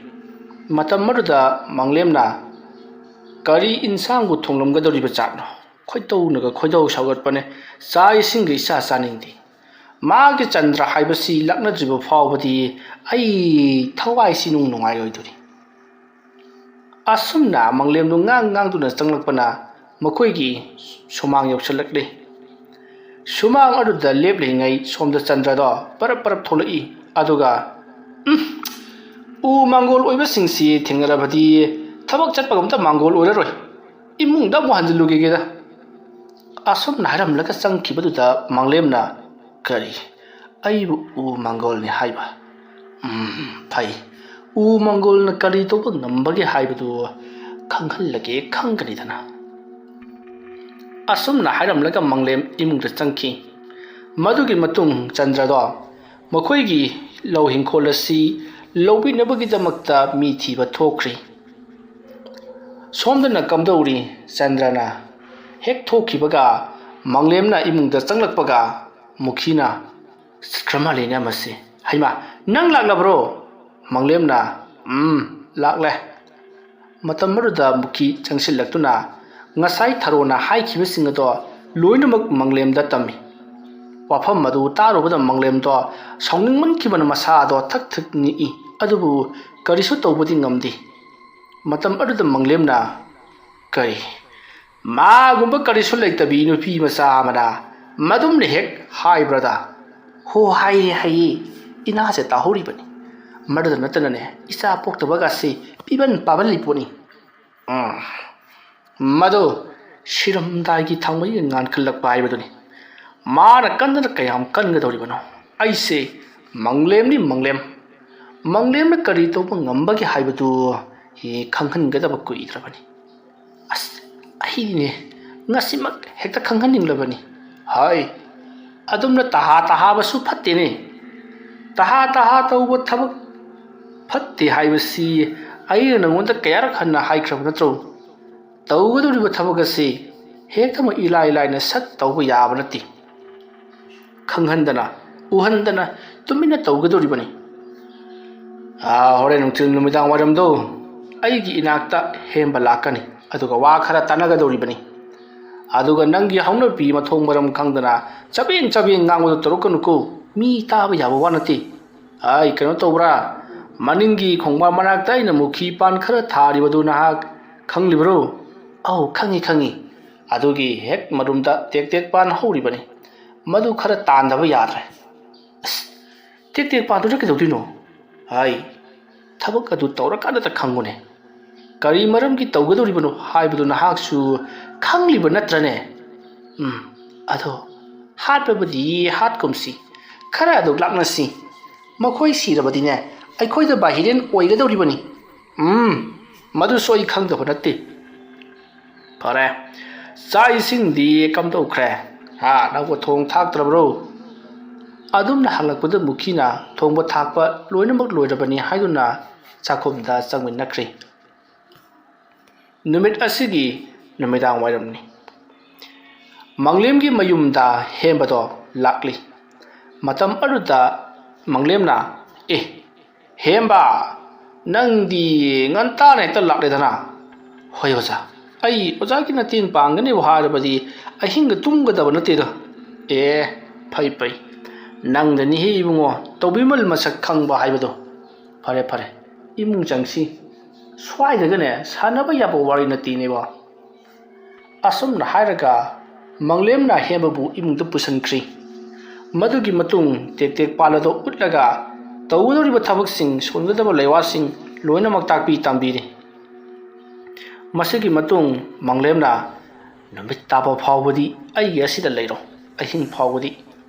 ꯃꯇꯝ ꯑꯗꯨꯗ ꯃꯪꯂꯦꯝꯅ ꯀꯔꯤ ꯏꯟꯁꯥꯡꯕꯨ ꯊꯣꯡꯂꯝꯒꯗꯧꯔꯤꯕ ꯖꯥꯠꯅꯣ? ꯈꯣꯏꯗꯧꯅꯒ ꯈꯣꯏꯗꯧ ꯁꯥꯎꯒꯠꯄꯅꯦ꯫ ꯆꯥꯛ ꯏꯁꯤꯡꯒ ꯏꯆꯥ ꯆꯥꯅꯤꯡꯗꯦ꯫ ꯃꯥꯒꯤ ꯆꯟꯗ꯭ꯔ ꯍꯥꯏꯕꯁꯤ ꯂꯥꯛꯅꯗ꯭ꯔꯤꯕ ꯐꯥꯎꯕꯗꯤ ꯑꯩ ꯊꯋꯥꯏꯁꯤ ꯅꯨꯡ ꯅꯨꯡꯉꯥꯏꯔꯣꯏꯗꯣꯔꯤ꯫ ꯑꯁꯨꯝꯅ ꯃꯪꯂꯦꯝꯗꯨ ꯉꯥꯡ ꯉꯥꯡꯗꯨꯅ ꯆꯪꯂꯛꯄꯅ ꯃꯈꯣꯏꯒꯤ ꯁꯨꯃꯥꯡ ꯌꯧꯁꯤꯜꯂꯛꯂꯤ꯫ ꯁꯨꯃꯥꯡ ꯑꯗꯨꯗ ꯂꯦꯞꯂꯤꯉꯩ ꯁꯣꯝꯗ ꯆꯟꯗ꯭ꯔꯗꯣ ꯄꯔꯞ ꯄꯔꯞ ꯊꯣꯛꯂꯛꯏ꯫ ꯑꯗꯨꯒ, "ꯎꯝ, ꯎ ꯃꯪꯒꯣꯜ ꯑꯣꯏꯕꯁꯤꯡꯁꯤ ꯊꯦꯡꯅꯔꯕꯗꯤ ꯊꯕꯛ ꯆꯠꯄꯒ ꯑꯝꯇ ꯃꯪꯒꯣꯜ ꯑꯣꯏꯔꯔꯣꯏ꯫ ꯏꯃꯨꯡꯗ ꯑꯃꯨꯛ ꯍꯟꯖꯤꯜꯂꯨꯈꯤꯒꯦꯗ"꯫ ꯑꯁꯨꯝꯅ ꯍꯥꯏꯔꯝꯂꯒ ꯆꯪꯈꯤꯕꯗꯨꯗ ꯃꯪꯂꯦꯝꯅ, "ꯀꯔꯤ, ꯑꯩꯕꯨ ꯎ ꯃꯪꯒꯣꯜꯅꯤ ꯍꯥꯏꯕ? ꯎꯝ, ꯐꯩ꯫ ꯎ ꯃꯪꯒꯣꯜꯅ ꯀꯔꯤ ꯇꯧꯕ ꯉꯝꯕꯒꯦ ꯍꯥꯏꯕꯗꯨ ꯈꯪꯍꯜꯂꯒꯦ, ꯈꯪꯒꯅꯤꯗꯅ"꯫ ꯑꯁꯨꯝꯅ ꯍꯥꯏꯔꯝꯂꯒ ꯃꯪꯂꯦꯝ ꯏꯃꯨꯡꯗ ꯆꯪꯈꯤ꯫ ꯃꯗꯨꯒꯤ ꯃꯇꯨꯡ ꯆꯟꯗ꯭ꯔꯗꯣ ꯃꯈꯣꯏꯒꯤ ꯂꯧ ꯍꯤꯡꯈꯣꯜ ꯑꯁꯤ ꯂꯧꯕꯤꯅꯕꯒꯤꯗꯃꯛꯇ ꯃꯤ ꯊꯤꯕ ꯊꯣꯛꯈ꯭ꯔꯤ꯫ ꯁꯣꯝꯗꯅ ꯀꯝꯗꯧꯔꯤ? ꯆꯟꯗ꯭ꯔꯅ ꯍꯦꯛ ꯊꯣꯛꯈꯤꯕꯒ ꯃꯪꯂꯦꯝꯅ ꯏꯃꯨꯡꯗ ꯆꯪꯂꯛꯄꯒ ꯃꯨꯈꯤꯅ, "ꯆꯠꯈ꯭ꯔ ꯃꯥꯜꯂꯦꯅꯦ ꯑꯃꯁꯦ꯫ ꯍꯩꯃꯥ, ꯅꯪ ꯂꯥꯛꯂꯕ꯭ꯔꯣ?" ꯃꯪꯂꯦꯝꯅ, "ꯎꯝ, ꯂꯥꯛꯂꯦ"꯫ ꯃꯇꯝ ꯑꯗꯨꯗ ꯃꯨꯈꯤ ꯆꯪꯁꯤꯜꯂꯛꯇꯨꯅ ꯉꯁꯥꯏ ꯊꯔꯣꯅ ꯍꯥꯏꯈꯤꯕꯁꯤꯡ ꯑꯗꯣ ꯂꯣꯏꯅꯃꯛ ꯃꯪꯂꯦꯝꯗ ꯇꯝꯃꯤ꯫ ꯋꯥꯐꯝ ꯑꯗꯨ ꯇꯥꯔꯨꯕꯗ ꯃꯪꯂꯦꯝꯗꯣ ꯁꯥꯎꯅꯤꯡꯃꯟꯈꯤꯕꯅ ꯃꯁꯥꯗꯣ ꯊꯛ ꯊꯛ ꯅꯤꯛꯏ꯫ ꯑꯗꯨꯕꯨ ꯀꯔꯤꯁꯨ ꯇꯧꯕꯗꯤ ꯉꯝꯗꯦ꯫ ꯃꯇꯝ ꯑꯗꯨꯗ ꯃꯪꯂꯦꯝꯅ, "ꯀꯩ, ꯃꯥꯒꯨꯝꯕ ꯀꯔꯤꯁꯨ ꯂꯩꯇꯕꯤ ꯅꯨꯄꯤ ꯃꯆꯥ ꯑꯃꯅ ꯃꯗꯨꯝꯅ ꯍꯦꯛ ꯍꯥꯏꯕ꯭ꯔꯗ?" "ꯍꯣ, ꯍꯥꯏꯌꯦ, ꯍꯥꯏꯌꯦ, ꯏꯅꯥꯁꯦ ꯇꯥꯍꯧꯔꯤꯕꯅꯤ꯫ ꯃꯗꯨꯗ ꯅꯠꯇꯅꯅꯦ, ꯏꯆꯥ ꯄꯣꯛꯇꯕꯒꯁꯤ ꯄꯤꯕꯟ ꯄꯥꯕꯜꯂꯤ ꯄꯣꯠꯅꯤ꯫ ꯎꯝ, ꯃꯗꯨ ꯁꯤꯔꯝꯗꯥꯏꯒꯤ ꯊꯥꯎꯃꯩꯒ ꯉꯥꯟꯈꯠꯂꯛꯄ ꯍꯥꯏꯕꯗꯨꯅꯤ꯫ ꯃꯥꯅ ꯀꯟꯗꯅ ꯀꯌꯥꯝ ꯀꯟꯒꯗꯧꯔꯤꯕꯅꯣ? ꯑꯩꯁꯦ ꯃꯪꯂꯦꯝꯅꯤ, ꯃꯪꯂꯦꯝ꯫ ꯃꯪꯂꯦꯝꯅ ꯀꯔꯤ ꯇꯧꯕ ꯉꯝꯕꯒꯦ ꯍꯥꯏꯕꯗꯨ ꯈꯪꯍꯟꯒꯗꯕ ꯀꯨꯏꯗ꯭ꯔꯕꯅꯤ꯫ ꯑꯁ, ꯑꯩꯅꯦ ꯉꯁꯤꯃꯛ ꯍꯦꯛꯇ ꯈꯪꯍꯟꯅꯤꯡꯂꯕꯅꯤ꯫ ꯍꯥꯏ, ꯑꯗꯨꯝꯅ ꯇꯍꯥ ꯇꯍꯥꯕꯁꯨ ꯐꯠꯇꯦꯅꯦ꯫ ꯇꯍꯥ ꯇꯍꯥ ꯇꯧꯕ ꯊꯕꯛ ꯐꯠꯇꯦ ꯍꯥꯏꯕꯁꯤ ꯑꯩꯅ ꯅꯉꯣꯟꯗ ꯀꯌꯥꯔꯛ ꯍꯟꯅ ꯍꯥꯏꯈ꯭ꯔꯕ ꯅꯠꯇ꯭ꯔꯣ? ꯇꯧꯒꯗꯧꯔꯤꯕ ꯊꯕꯛ ꯑꯁꯤ ꯍꯦꯛꯇꯃꯛ ꯏꯂꯥꯏ ꯂꯥꯏꯅ ꯁꯠ ꯇꯧꯕ ꯌꯥꯕ ꯅꯠꯇꯦ꯫ ꯈꯪꯍꯟꯗꯅ, ꯎꯍꯟꯗꯅ ꯇꯨꯃꯤꯟꯅ ꯇꯧꯒꯗꯧꯔꯤꯕꯅꯤ꯫ ꯑꯥ, ꯍꯣꯔꯦꯟ ꯅꯨꯡꯊꯤꯜ ꯅꯨꯃꯤꯗꯥꯡ ꯋꯥꯏꯔꯝꯗꯣ ꯑꯩꯒꯤ ꯏꯅꯥꯛꯇ ꯍꯦꯝꯕ ꯂꯥꯛꯀꯅꯤ, ꯑꯗꯨꯒ ꯋꯥ ꯈꯔ ꯇꯥꯟꯅꯒꯗꯧꯔꯤꯕꯅꯤ꯫ ꯑꯗꯨꯒ ꯅꯪꯒꯤ ꯍꯧꯅꯕꯤ ꯃꯊꯣꯡ ꯃꯔꯝ ꯈꯪꯗꯅ ꯆꯕꯦꯡ ꯆꯕꯦꯡ ꯉꯥꯡꯕꯗꯨ ꯇꯧꯔꯛꯀꯅꯨꯀꯣ, ꯃꯤ ꯇꯥꯕ ꯌꯥꯕ ꯋꯥ ꯅꯠꯇꯦ꯫ ꯑꯩ ꯀꯩꯅꯣ ꯇꯧꯕ꯭ꯔꯥ? ꯃꯅꯤꯡꯒꯤ ꯈꯣꯡꯕꯥꯟ ꯃꯅꯥꯛꯇ ꯑꯩꯅ ꯃꯨꯈꯤ ꯄꯥꯟ ꯈꯔ ꯊꯥꯔꯤꯕꯗꯨ ꯅꯍꯥꯛ ꯈꯪꯂꯤꯕ꯭ꯔꯣ? ꯑꯧ, ꯈꯪꯉꯤ, ꯈꯪꯉꯤ꯫ ꯑꯗꯨꯒꯤ ꯍꯦꯛ ꯃꯔꯨꯝꯗ ꯇꯦꯛ ꯇꯦꯛ ꯄꯥꯟ ꯍꯧꯔꯤꯕꯅꯤ꯫ ꯃꯗꯨ ꯈꯔ ꯇꯥꯟꯗꯕ ꯌꯥꯗ꯭ꯔꯦ꯫ ꯑꯁ, ꯇꯦꯛ ꯇꯦꯛ ꯄꯥꯟꯗꯨꯅ ꯀꯩꯗꯧꯗꯣꯏꯅꯣ? ꯍꯥꯏ, ꯊꯕꯛ ꯑꯗꯨ ꯇꯧꯔꯀꯥꯟꯗꯇ ꯈꯪꯉꯨꯅꯦ꯫ ꯀꯔꯤ ꯃꯔꯝꯒꯤ ꯇꯧꯒꯗꯧꯔꯤꯕꯅꯣ ꯍꯥꯏꯕꯗꯨ ꯅꯍꯥꯛꯁꯨ ꯈꯪꯂꯤꯕ ꯅꯠꯇ꯭ꯔꯅꯦ? ꯎꯝ, ꯑꯗꯣ ꯍꯥꯠꯄꯕꯨꯗꯤ ꯍꯥꯠꯀꯨꯝꯁꯤ, ꯈꯔ ꯑꯗꯨ ꯂꯥꯛꯅꯁꯤ꯫ ꯃꯈꯣꯏ ꯁꯤꯔꯕꯗꯤꯅꯦ, ꯑꯩꯈꯣꯏꯗ ꯚꯥꯍꯤꯔꯦꯟ ꯑꯣꯏꯒꯗꯧꯔꯤꯕꯅꯤ꯫ ꯎꯝ, ꯃꯗꯨꯁꯨ ꯑꯩ ꯈꯪꯗꯕ ꯅꯠꯇꯦ꯫ ꯐꯔꯦ, ꯆꯥꯛ ꯏꯁꯤꯡꯗꯤ ꯀꯝꯗꯧꯈ꯭ꯔꯦ? ꯍꯥ, ꯅꯪꯕꯨ ꯊꯣꯡ ꯊꯥꯛꯇ꯭ꯔꯕ꯭ꯔꯣ? ꯑꯗꯨꯝꯅ ꯍꯜꯂꯛꯄꯗ ꯃꯨꯈꯤꯅ ꯊꯣꯡꯕ ꯊꯥꯛꯄ ꯂꯣꯏꯅꯃꯛ ꯂꯣꯏꯔꯕꯅꯤ ꯍꯥꯏꯗꯨꯅ ꯆꯥꯛꯈꯨꯝꯗ ꯆꯪꯃꯤꯟꯅꯈ꯭ꯔꯦ꯫ ꯅꯨꯃꯤꯠ ꯑꯁꯤꯒꯤ ꯅꯨꯃꯤꯗꯥꯡ ꯋꯥꯏꯔꯝꯅꯤ꯫ ꯃꯪꯂꯦꯝꯒꯤ ꯃꯌꯨꯝꯗ ꯍꯦꯝꯕꯗꯣ ꯂꯥꯛꯂꯤ꯫ ꯃꯇꯝ ꯑꯗꯨꯗ ꯃꯪꯂꯦꯝꯅ, "ꯑꯦ, ꯍꯦꯝꯕ, ꯅꯪꯗꯤ ꯉꯟꯇꯥꯅ ꯍꯦꯛꯇ ꯂꯥꯛꯂꯦꯗꯅ?" "ꯍꯣꯏ ꯑꯣꯖꯥ, ꯑꯩ ꯑꯣꯖꯥꯒꯤ ꯃꯇꯦꯡ ꯄꯥꯡꯒꯅꯦꯕꯨ ꯍꯥꯏꯔꯕꯗꯤ ꯑꯍꯤꯡꯒ ꯇꯨꯝꯒꯗꯕ ꯅꯠꯇꯦꯗ꯫" "ꯑꯦ, ꯐꯩ ꯐꯩ, ꯅꯪꯗꯅꯤꯍꯦ ꯏꯕꯨꯡꯉꯣ, ꯇꯧꯕꯤꯃꯜ ꯃꯁꯛ ꯈꯪꯕ ꯍꯥꯏꯕꯗꯣ꯫ ꯐꯔꯦ ꯐꯔꯦ, ꯏꯃꯨꯡ ꯆꯪꯁꯤ꯫ ꯁ꯭ꯋꯥꯏꯗꯒꯅꯦ ꯁꯥꯟꯅꯕ ꯌꯥꯕ ꯋꯥꯔꯤ ꯅꯠꯇꯦꯅꯦꯕꯣ꯫ ꯑꯁꯨꯝꯅ ꯍꯥꯏꯔꯒ ꯃꯪꯂꯦꯝꯅ ꯍꯦꯝꯕꯕꯨ ꯏꯃꯨꯡꯗ ꯄꯨꯁꯤꯟꯈ꯭ꯔꯤ꯫ ꯃꯗꯨꯒꯤ ꯃꯇꯨꯡ ꯇꯦꯛ ꯇꯦꯛ ꯄꯥꯜ ꯑꯗꯨ ꯎꯠꯂꯒ ꯇꯧꯒꯗꯧꯔꯤꯕ ꯊꯕꯛꯁꯤꯡ, ꯁꯣꯟꯒꯗꯕ ꯂꯩꯋꯥꯁꯤꯡ ꯂꯣꯏꯅꯃꯛ ꯇꯥꯛꯄꯤ ꯇꯝꯕꯤꯔꯤ꯫ ꯃꯁꯤꯒꯤ ꯃꯇꯨꯡ ꯃꯪꯂꯦꯝꯅ, "ꯅꯨꯃꯤꯠ ꯇꯥꯕ ꯐꯥꯎꯕꯗꯤ ꯑꯩꯒꯤ ꯑꯁꯤꯗ ꯂꯩꯔꯣ, ꯑꯍꯤꯡ ꯐꯥꯎꯕꯗꯤ꯫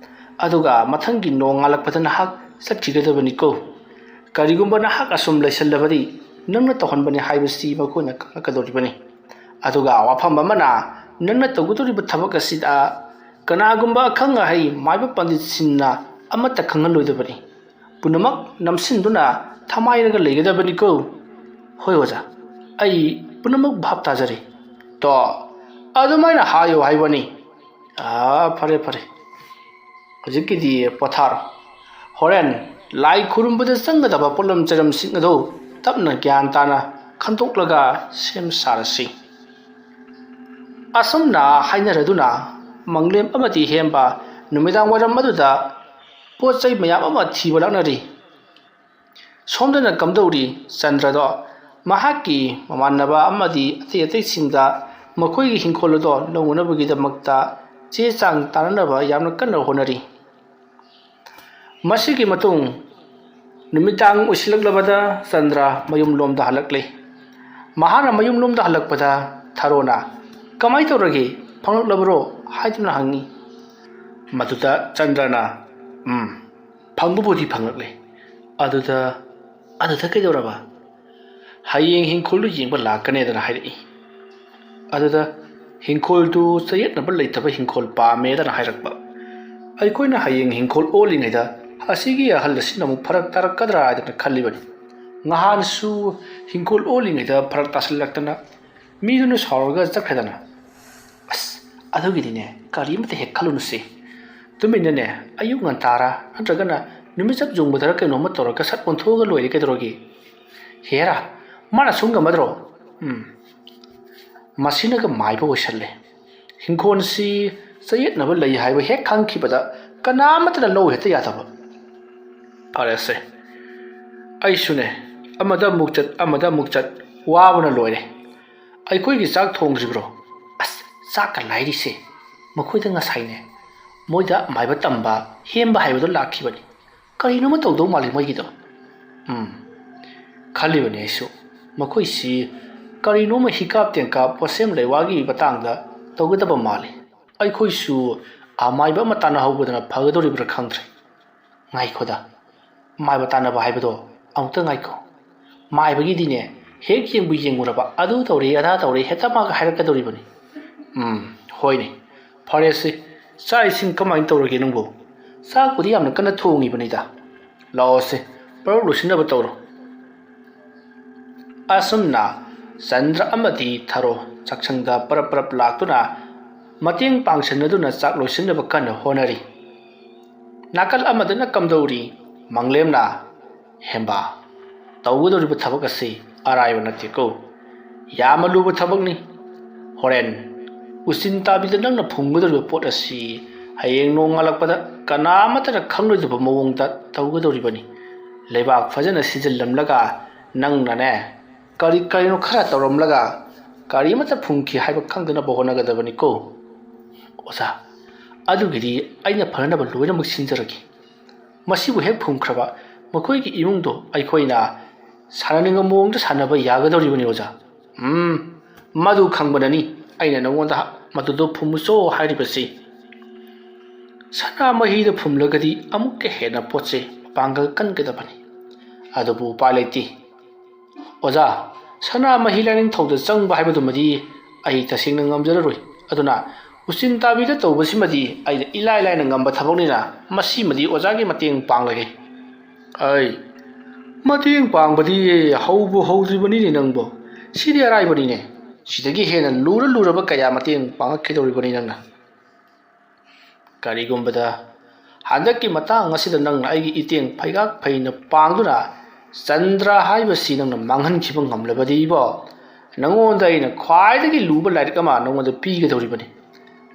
ꯑꯗꯨꯒ ꯃꯊꯪꯒꯤ ꯅꯣꯡꯉꯥꯜꯂꯛꯄꯗ ꯅꯍꯥꯛ ꯆꯠꯈꯤꯒꯗꯕꯅꯤꯀꯣ꯫ ꯀꯔꯤꯒꯨꯝꯕ ꯅꯍꯥꯛ ꯑꯁꯨꯝ ꯂꯩꯁꯜꯂꯕꯗꯤ ꯅꯪꯅ ꯇꯧꯍꯟꯕꯅꯤ ꯍꯥꯏꯕꯁꯤ ꯃꯈꯣꯏꯅ ꯈꯪꯂꯛꯀꯗꯧꯔꯤꯕꯅꯤ꯫ ꯑꯗꯨꯒ ꯋꯥꯐꯝ ꯑꯃꯅ, ꯅꯪꯅ ꯇꯧꯒꯗꯧꯔꯤꯕ ꯊꯕꯛ ꯑꯁꯤꯗ ꯀꯅꯥꯒꯨꯝꯕ ꯑꯈꯪ ꯑꯍꯩ ꯃꯥꯏꯕ ꯄꯟꯗꯤꯠꯁꯤꯡꯅ ꯑꯃꯠꯇ ꯈꯪꯍꯜꯂꯣꯏꯗꯕꯅꯤ꯫ ꯄꯨꯝꯅꯃꯛ ꯅꯝꯁꯤꯟꯗꯨꯅ ꯊꯃꯥꯏꯔꯒ ꯂꯩꯒꯗꯕꯅꯤꯀꯣ꯫" "ꯍꯣꯏ ꯑꯣꯖꯥ, ꯑꯩ ꯄꯨꯝꯅꯃꯛ ꯚꯥꯞ ꯇꯥꯖꯔꯦ꯫" "ꯇꯣ, ꯑꯗꯨꯃꯥꯏꯅ ꯍꯥꯏꯌꯨ ꯍꯥꯏꯕꯅꯤ꯫ ꯑꯥ, ꯐꯔꯦ ꯐꯔꯦ, ꯍꯧꯖꯤꯛꯀꯤꯗꯤ ꯄꯣꯊꯥꯔꯣ꯫ ꯍꯣꯔꯦꯟ ꯂꯥꯏ ꯈꯨꯔꯨꯝꯕꯗ ꯆꯪꯒꯗꯕ ꯄꯣꯠꯂꯝ ꯆꯩꯔꯝꯁꯤꯡ ꯑꯗꯨ ꯇꯞꯅ ꯒ꯭ꯌꯥꯟ ꯇꯥꯅ ꯈꯟꯗꯣꯛꯂꯒ ꯁꯦꯝ ꯁꯥꯔꯁꯤ꯫" ꯑꯁꯨꯝꯅ ꯍꯥꯏꯅꯔꯗꯨꯅ ꯃꯪꯂꯦꯝ ꯑꯃꯗꯤ ꯍꯦꯝꯕ ꯅꯨꯃꯤꯗꯥꯡ ꯋꯥꯏꯔꯝ ꯑꯗꯨꯗ ꯄꯣꯠ ꯆꯩ ꯃꯌꯥꯝ ꯑꯃ ꯊꯤꯕ ꯂꯥꯛꯅꯔꯤ꯫ ꯁꯣꯝꯗꯅ ꯀꯝꯗꯧꯔꯤ? ꯆꯟꯗ꯭ꯔꯗꯣ ꯃꯍꯥꯛꯀꯤ ꯃꯃꯥꯟꯅꯕ ꯑꯃꯗꯤ ꯑꯇꯩ ꯑꯇꯩꯁꯤꯡꯗ ꯃꯈꯣꯏꯒꯤ ꯍꯤꯡꯈꯣꯜ ꯑꯗꯣ ꯂꯧꯅꯅꯕꯒꯤꯗꯃꯛꯇ ꯆꯦ ꯆꯥꯡ ꯇꯥꯟꯅꯅꯕ ꯌꯥꯝꯅ ꯀꯟꯅ ꯍꯣꯠꯅꯔꯤ꯫ ꯃꯁꯤꯒꯤ ꯃꯇꯨꯡ ꯅꯨꯃꯤꯗꯥꯡ ꯑꯣꯏꯁꯤꯜꯂꯛꯂꯕꯗ ꯆꯟꯗ꯭ꯔ ꯃꯌꯨꯝꯂꯣꯝꯗ ꯍꯜꯂꯛꯂꯦ꯫ ꯃꯍꯥꯛꯅ ꯃꯌꯨꯝꯂꯣꯝꯗ ꯍꯜꯂꯛꯄꯗ ꯊꯔꯣꯅ, "ꯀꯃꯥꯏ ꯇꯧꯔꯒꯦ? ꯐꯪꯂꯛꯂꯕ꯭ꯔꯣ?" ꯍꯥꯏꯗꯨꯅ ꯍꯪꯉꯤ꯫ ꯃꯗꯨꯗ ꯆꯟꯗ꯭ꯔꯅ, "ꯎꯝ, ꯐꯪꯕꯕꯨꯗꯤ ꯐꯪꯂꯛꯂꯦ꯫ ꯑꯗꯨꯗ, ꯑꯗꯨꯗ ꯀꯩꯗꯧꯔꯕ?" "ꯍꯌꯦꯡ ꯍꯤꯡꯈꯣꯜꯗꯨ ꯌꯦꯡꯕ ꯂꯥꯛꯀꯅꯦꯗꯅ ꯍꯥꯏꯔꯛꯏ꯫ ꯑꯗꯨꯗ ꯍꯤꯡꯈꯣꯜꯗꯨ ꯆꯌꯦꯠꯅꯕ ꯂꯩꯇꯕ ꯍꯤꯡꯈꯣꯜ ꯄꯥꯝꯃꯦꯗꯅ ꯍꯥꯏꯔꯛꯄ꯫ ꯑꯩꯈꯣꯏꯅ ꯍꯌꯦꯡ ꯍꯤꯡꯈꯣꯜ ꯑꯣꯜꯂꯤꯉꯩꯗ ꯑꯁꯤꯒꯤ ꯑꯍꯜ ꯑꯁꯤꯅ ꯑꯃꯨꯛ ꯐꯔꯛ ꯇꯥꯔꯛꯀꯗ꯭ꯔꯥ ꯍꯥꯏꯗꯅ ꯈꯜꯂꯤꯕꯅꯤ꯫ ꯉꯍꯥꯟꯁꯨ ꯍꯤꯡꯈꯣꯜ ꯑꯣꯜꯂꯤꯉꯩꯗ ꯐꯔꯛ ꯇꯥꯁꯤꯜꯂꯛꯇꯅ ꯃꯤꯗꯨꯅ ꯁꯥꯎꯔꯒ ꯆꯠꯈ꯭ꯔꯦꯗꯅ꯫ ꯑꯁ, ꯑꯗꯨꯒꯤꯗꯤꯅꯦ, ꯀꯔꯤꯃꯇ ꯍꯦꯛ ꯈꯜꯂꯨꯅꯨꯁꯦ꯫ ꯇꯨꯃꯤꯟꯅꯅꯦ, ꯑꯌꯨꯛ ꯉꯟꯇꯥꯔꯥ ꯅꯠꯇ꯭ꯔꯒꯅ ꯅꯨꯃꯤꯠ ꯆꯞ ꯌꯨꯡꯕꯗꯔ ꯀꯩꯅꯣꯝꯃ ꯇꯧꯔꯒ ꯁꯠ ꯑꯣꯟꯊꯣꯛꯑꯒ ꯂꯣꯏꯔꯦ ꯀꯩꯗꯧꯔꯒꯦ?" "ꯍꯦꯔꯥ, ꯃꯥꯅ ꯁꯨꯝ ꯉꯝꯃꯗ꯭ꯔꯣ?" ꯎꯝ꯫ ꯃꯁꯤꯅꯒ ꯃꯥꯏꯕ ꯑꯣꯏꯁꯜꯂꯦ꯫ ꯍꯤꯡꯈꯣꯜꯁꯤ ꯆꯌꯦꯠꯅꯕ ꯂꯩ ꯍꯥꯏꯕ ꯍꯦꯛ ꯈꯪꯈꯤꯕꯗ ꯀꯅꯥꯃꯠꯇꯅ ꯂꯧ ꯍꯦꯛꯇ ꯌꯥꯗꯕ꯫ ꯐꯔꯦꯁꯦ, ꯑꯩꯁꯨꯅꯦ, ꯑꯃꯗ ꯑꯃꯨꯛ ꯆꯠ, ꯑꯃꯗ ꯑꯃꯨꯛ ꯆꯠ, ꯋꯥꯕꯅ ꯂꯣꯏꯔꯦ꯫ ꯑꯩꯈꯣꯏꯒꯤ ꯆꯥꯛ ꯊꯣꯡꯗ꯭ꯔꯤꯕ꯭ꯔꯣ? ꯑꯁ, ꯆꯥꯛꯀ ꯂꯥꯏꯔꯤꯁꯦ꯫ ꯃꯈꯣꯏꯗ ꯉꯁꯥꯏꯅꯦ, ꯃꯣꯏꯗ ꯃꯥꯏꯕ ꯇꯝꯕ, ꯍꯦꯝꯕ ꯍꯥꯏꯕꯗꯣ ꯂꯥꯛꯈꯤꯕꯅꯤ꯫ ꯀꯔꯤꯅꯣꯃ ꯇꯧꯗꯧ ꯃꯥꯜꯂꯤ ꯃꯣꯏꯒꯤꯗꯣ꯫ ꯎꯝ, ꯈꯜꯂꯤꯕꯅꯤ ꯑꯩꯁꯨ꯫ ꯃꯈꯣꯏꯁꯤ ꯀꯔꯤꯅꯣꯃ ꯍꯤꯀꯥꯞ ꯇꯦꯡꯀꯥꯞ, ꯄꯣꯠꯁꯦꯝ ꯂꯩꯋꯥꯒꯤ ꯃꯇꯥꯡꯗ ꯇꯧꯒꯗꯕ ꯃꯥꯜꯂꯤ꯫ ꯑꯩꯈꯣꯏꯁꯨ ꯑꯃꯥꯏꯕ ꯑꯃ ꯇꯥꯟꯅꯍꯧꯕꯗꯅ ꯐꯒꯗꯧꯔꯤꯕ꯭ꯔꯥ ꯈꯪꯗ꯭ꯔꯦ꯫ ꯉꯥꯏꯈꯣꯗ, ꯃꯥꯏꯕ ꯇꯥꯟꯅꯕ ꯍꯥꯏꯕꯗꯣ ꯑꯃꯨꯛꯇ ꯉꯥꯏꯈꯣ꯫ ꯃꯥꯏꯕꯒꯤꯗꯤꯅꯦ, ꯍꯦꯛ ꯌꯦꯡꯕꯨ ꯌꯦꯡꯉꯨꯔꯕ, "ꯑꯗꯨ ꯇꯧꯔꯦ, ꯑꯗꯥ ꯇꯧꯔꯦ", ꯍꯦꯛꯇ ꯃꯥꯒ ꯍꯥꯏꯔꯛꯀꯗꯧꯔꯤꯕꯅꯤ꯫ ꯎꯝ, ꯍꯣꯏꯅꯦ꯫ ꯐꯔꯦꯁꯦ, ꯆꯥꯛ ꯏꯁꯤꯡ ꯀꯃꯥꯏꯅ ꯇꯧꯔꯒꯦ ꯅꯪꯕꯨ? ꯆꯥꯛꯄꯨꯗꯤ ꯌꯥꯝꯅ ꯀꯟꯅ ꯊꯣꯡꯉꯤꯕꯅꯤꯗ꯫ ꯂꯥꯛꯑꯣꯁꯦ, ꯄꯔꯞ ꯂꯣꯏꯁꯤꯟꯅꯕ ꯇꯧꯔꯣ꯫ ꯑꯁꯨꯝꯅ ꯆꯟꯗ꯭ꯔ ꯑꯃꯗꯤ ꯊꯔꯣ ꯆꯥꯛꯁꯪꯗ ꯄꯔꯞ ꯄꯔꯞ ꯂꯥꯛꯇꯨꯅ ꯃꯇꯦꯡ ꯄꯥꯡꯁꯤꯟꯅꯗꯨꯅ ꯆꯥꯛ ꯂꯣꯏꯁꯤꯟꯅꯕ ꯀꯟꯅ ꯍꯣꯠꯅꯔꯤ꯫ ꯅꯥꯀꯜ ꯑꯃꯗꯅ ꯀꯝꯗꯧꯔꯤ? ꯃꯪꯂꯦꯝꯅ, "ꯍꯦꯝꯕꯥ, ꯇꯧꯒꯗꯧꯔꯤꯕ ꯊꯕꯛ ꯑꯁꯤ ꯑꯔꯥꯏꯕ ꯅꯠꯇꯦꯀꯣ꯫ ꯌꯥꯝꯅ ꯂꯨꯕ ꯊꯕꯛꯅꯤ꯫ ꯍꯣꯔꯦꯟ ꯎꯆꯤꯟ ꯇꯥꯕꯤꯗ ꯅꯪꯅ ꯐꯨꯝꯒꯗꯧꯔꯤꯕ ꯄꯣꯠ ꯑꯁꯤ ꯍꯌꯦꯡ ꯅꯣꯡꯉꯥꯜꯂꯛꯄꯗ ꯀꯅꯥꯃꯠꯇꯅ ꯈꯪꯂꯣꯏꯗꯕ ꯃꯑꯣꯡꯗ ꯇꯧꯒꯗꯧꯔꯤꯕꯅꯤ꯫ ꯂꯩꯕꯥꯛ ꯐꯖꯅ ꯁꯤꯖꯤꯜꯂꯝꯂꯒ ꯅꯪꯅꯅꯦ, ꯀꯔꯤ ꯀꯔꯤꯅꯣ ꯈꯔ ꯇꯧꯔꯝꯂꯒ ꯀꯔꯤꯃꯠꯇ ꯐꯨꯝꯈꯤ ꯍꯥꯏꯕ ꯈꯪꯗꯅꯕ ꯍꯣꯠꯅꯒꯗꯕꯅꯤꯀꯣ꯫" "ꯑꯣꯖꯥ, ꯑꯗꯨꯒꯤꯗꯤ ꯑꯩꯅ ꯐꯅꯅꯕ ꯂꯣꯏꯅꯃꯛ ꯁꯤꯟꯖꯔꯒꯦ꯫ ꯃꯁꯤꯕꯨ ꯍꯦꯛ ꯐꯨꯝꯈ꯭ꯔꯕ, ꯃꯈꯣꯏꯒꯤ ꯏꯃꯨꯡꯗꯣ ꯑꯩꯈꯣꯏꯅ ꯁꯥꯟꯅꯅꯤꯡꯕ ꯃꯑꯣꯡꯗ ꯁꯥꯟꯅꯕ ꯌꯥꯒꯗꯧꯔꯤꯕꯅꯤ, ꯑꯣꯖꯥ꯫ ꯎꯝ, ꯃꯗꯨ ꯈꯪꯕꯅꯅꯤ ꯑꯩꯅ ꯅꯉꯣꯟꯗ ꯃꯗꯨꯗꯣ ꯐꯨꯝꯃꯨꯆꯣ ꯍꯥꯏꯔꯤꯕꯁꯤ꯫ ꯁꯅꯥꯃꯍꯤꯗ ꯐꯨꯝꯂꯒꯗꯤ ꯑꯃꯨꯛꯀ ꯍꯦꯟꯅ ꯄꯣꯠꯁꯦ ꯃꯄꯥꯡꯒꯜ ꯀꯟꯒꯗꯕꯅꯤ꯫ ꯑꯗꯨꯕꯨ ꯎꯄꯥꯏ ꯂꯩꯇꯦ꯫ ꯑꯣꯖꯥ, ꯁꯅꯥꯃꯍꯤ ꯂꯥꯏꯅꯤꯡꯊꯧꯗ ꯆꯪꯕ ꯍꯥꯏꯕꯗꯨꯃꯗꯤ ꯑꯩ ꯇꯁꯦꯡꯅ ꯉꯝꯖꯔꯔꯣꯏ꯫ ꯑꯗꯨꯅ ꯎꯆꯤꯟ ꯇꯥꯕꯤꯗ ꯇꯧꯕꯁꯤꯃꯗꯤ ꯑꯩꯅ ꯏꯂꯥꯏ ꯂꯥꯏꯅ ꯉꯝꯕ ꯊꯕꯛꯅꯤꯅ ꯃꯁꯤꯃꯗꯤ ꯑꯣꯖꯥꯒꯤ ꯃꯇꯦꯡ ꯄꯥꯡꯂꯒꯦ꯫" "ꯑꯩ ꯃꯇꯦꯡ ꯄꯥꯡꯕꯗꯤ ꯍꯧꯕꯨ ꯍꯧꯗ꯭ꯔꯤꯕꯅꯤꯅꯦ ꯅꯪꯕꯣ꯫ ꯁꯤꯗꯤ ꯑꯔꯥꯏꯕꯅꯤꯅꯦ꯫ ꯁꯤꯗꯒꯤ ꯍꯦꯟꯅ ꯂꯨꯔ ꯂꯨꯔꯕ ꯀꯌꯥ ꯃꯇꯦꯡ ꯄꯥꯡꯉꯛꯀꯗꯧꯔꯤꯕꯅꯤ ꯅꯪꯅ꯫ ꯀꯔꯤꯒꯨꯝꯕꯗ ꯍꯟꯗꯛꯀꯤ ꯃꯇꯥꯡ ꯑꯁꯤꯗ ꯅꯪꯅ ꯑꯩꯒꯤ ꯏꯇꯦꯡ ꯐꯩꯒꯥꯛ ꯐꯩꯅ ꯄꯥꯡꯗꯨꯅ ꯆꯟꯗ꯭ꯔ ꯍꯥꯏꯕꯁꯤ ꯅꯪꯅ ꯃꯥꯡꯍꯟꯈꯤꯕ ꯉꯝꯂꯕꯗꯤꯕꯣ, ꯅꯉꯣꯟꯗ ꯑꯩꯅ ꯈ꯭ꯋꯥꯏꯗꯒꯤ ꯂꯨꯕ ꯂꯥꯏꯔꯤꯛ ꯑꯃ ꯅꯉꯣꯟꯗ ꯄꯤꯒꯗꯧꯔꯤꯕꯅꯤ꯫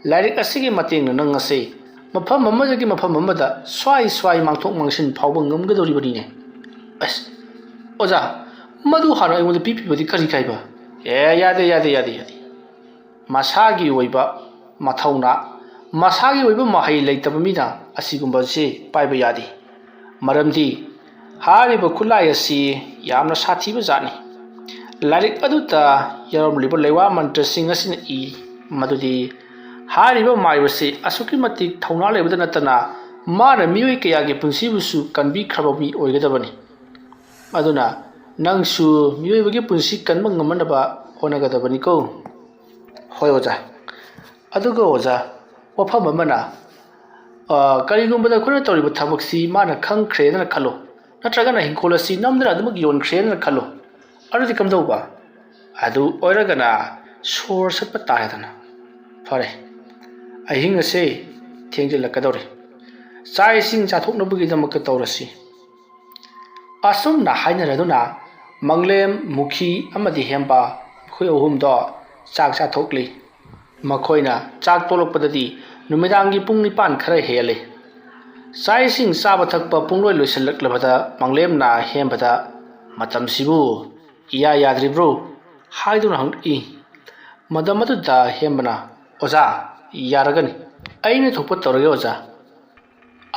ꯂꯥꯏꯔꯤꯛ ꯑꯁꯤꯒꯤ ꯃꯇꯦꯡꯅ ꯅꯪ ꯑꯁꯤ ꯃꯐꯝ ꯑꯃꯗꯒꯤ ꯃꯐꯝ ꯑꯃꯗ ꯁ꯭ꯋꯥꯏ ꯁ꯭ꯋꯥꯏ ꯃꯥꯡꯊꯣꯛ ꯃꯥꯡꯁꯤꯟ ꯐꯥꯎꯕ ꯉꯝꯒꯗꯧꯔꯤꯕꯅꯤꯅꯦ꯫ ꯑꯁ, ꯑꯣꯖꯥ, ꯃꯗꯨ ꯍꯥꯟꯅ ꯑꯩꯉꯣꯟꯗ ꯄꯤꯕꯤꯕꯗꯤ ꯀꯔꯤ ꯀꯥꯏꯕ? ꯑꯦ, ꯌꯥꯗꯦ, ꯌꯥꯗꯦ, ꯌꯥꯗꯦ, ꯌꯥꯗꯦ꯫ ꯃꯁꯥꯒꯤ ꯑꯣꯏꯕ ꯃꯊꯧꯅꯥ, ꯃꯁꯥꯒꯤ ꯑꯣꯏꯕ ꯃꯍꯩ ꯂꯩꯇꯕ ꯃꯤꯅ ꯑꯁꯤꯒꯨꯝꯕꯁꯤ ꯄꯥꯏꯕ ꯌꯥꯗꯦ꯫ ꯃꯔꯝꯗꯤ ꯍꯥꯏꯔꯤꯕ ꯈꯨꯠꯂꯥꯏ ꯑꯁꯤ ꯌꯥꯝꯅ ꯁꯥꯊꯤꯕ ꯖꯥꯠꯅꯤ꯫ ꯂꯥꯏꯔꯤꯛ ꯑꯗꯨꯗ ꯌꯥꯎꯔꯝꯂꯤꯕ ꯂꯩꯋꯥ ꯃꯟꯇ꯭ꯔꯁꯤꯡ ꯑꯁꯤꯅ ꯏ ꯃꯗꯨꯗꯤ ꯍꯥꯏꯔꯤꯕ ꯃꯥꯏꯕꯁꯤ ꯑꯁꯨꯛꯀꯤ ꯃꯇꯤꯛ ꯊꯧꯅꯥ ꯂꯩꯕꯗ ꯅꯠꯇꯅ ꯃꯥꯅ ꯃꯤꯑꯣꯏ ꯀꯌꯥꯒꯤ ꯄꯨꯟꯁꯤꯕꯨꯁꯨ ꯀꯟꯕꯤꯈ꯭ꯔꯕ ꯃꯤ ꯑꯣꯏꯒꯗꯕꯅꯤ꯫ ꯑꯗꯨꯅ ꯅꯪꯁꯨ ꯃꯤꯑꯣꯏꯕꯒꯤ ꯄꯨꯟꯁꯤ ꯀꯟꯕ ꯉꯝꯅꯅꯕ ꯍꯣꯠꯅꯒꯗꯕꯅꯤꯀꯣ꯫ ꯍꯣꯏ ꯑꯣꯖꯥ꯫ ꯑꯗꯨꯒ ꯑꯣꯖꯥ, ꯋꯥꯐꯝ ꯑꯃꯅ, ꯑ, ꯀꯔꯤꯒꯨꯝꯕꯗ ꯑꯩꯈꯣꯏꯅ ꯇꯧꯔꯤꯕ ꯊꯕꯛꯁꯤ ꯃꯥꯅ ꯈꯪꯈ꯭ꯔꯦꯗꯅ ꯈꯜꯂꯣ, ꯅꯠꯇ꯭ꯔꯒꯅ ꯍꯤꯡꯈꯣꯜ ꯑꯁꯤ ꯅꯝꯗꯅ ꯑꯗꯨꯃꯛ ꯌꯣꯟꯈ꯭ꯔꯦꯗꯅ ꯈꯜꯂꯣ, ꯑꯗꯨꯗꯤ ꯀꯝꯗꯧꯕ? ꯑꯗꯨ ꯑꯣꯏꯔꯒꯅ ꯁꯣꯔ ꯁꯠꯄ ꯇꯥꯔꯦꯗꯅ꯫ ꯐꯔꯦ, ꯑꯍꯤꯡ ꯑꯁꯦ ꯊꯦꯡꯖꯤꯜꯂꯛꯀꯗꯧꯔꯦ꯫ ꯆꯥꯛ ꯏꯁꯤꯡ ꯆꯥꯊꯣꯛꯅꯕꯒꯤꯗꯃꯛꯇ ꯇꯧꯔꯁꯤ꯫ ꯑꯁꯨꯝꯅ ꯍꯥꯏꯅꯔꯗꯨꯅ ꯃꯪꯂꯦꯝ, ꯃꯨꯈꯤ ꯑꯃꯗꯤ ꯍꯦꯝꯕ ꯃꯈꯣꯏ ꯑꯍꯨꯝꯗꯣ ꯆꯥꯛ ꯆꯥꯊꯣꯛꯂꯤ꯫ ꯃꯈꯣꯏꯅ ꯆꯥꯛ ꯇꯣꯛꯂꯛꯄꯗꯗꯤ ꯅꯨꯃꯤꯗꯥꯡꯒꯤ ꯄꯨꯡ ꯅꯤꯄꯥꯟ ꯈꯔ ꯍꯦꯜꯂꯤ꯫ ꯆꯥꯛ ꯏꯁꯤꯡ ꯆꯥꯕ ꯊꯛꯄ ꯄꯨꯡꯂꯣꯏ ꯂꯣꯏꯁꯤꯜꯂꯛꯂꯕꯗ ꯃꯪꯂꯦꯝꯅ ꯍꯦꯝꯕꯗ, "ꯃꯇꯝꯁꯤꯕꯨ ꯏꯌꯥ ꯌꯥꯗ꯭ꯔꯤꯕ꯭ꯔꯣ?" ꯍꯥꯏꯗꯨꯅ ꯍꯪꯂꯛꯏ꯫ ꯃꯇꯝ ꯑꯗꯨꯗ ꯍꯦꯝꯕꯅ, "ꯑꯣꯖꯥ, ꯌꯥꯔꯒꯅꯤ꯫ ꯑꯩꯅ ꯊꯣꯛꯄ ꯇꯧꯔꯒꯦ ꯑꯣꯖꯥ"꯫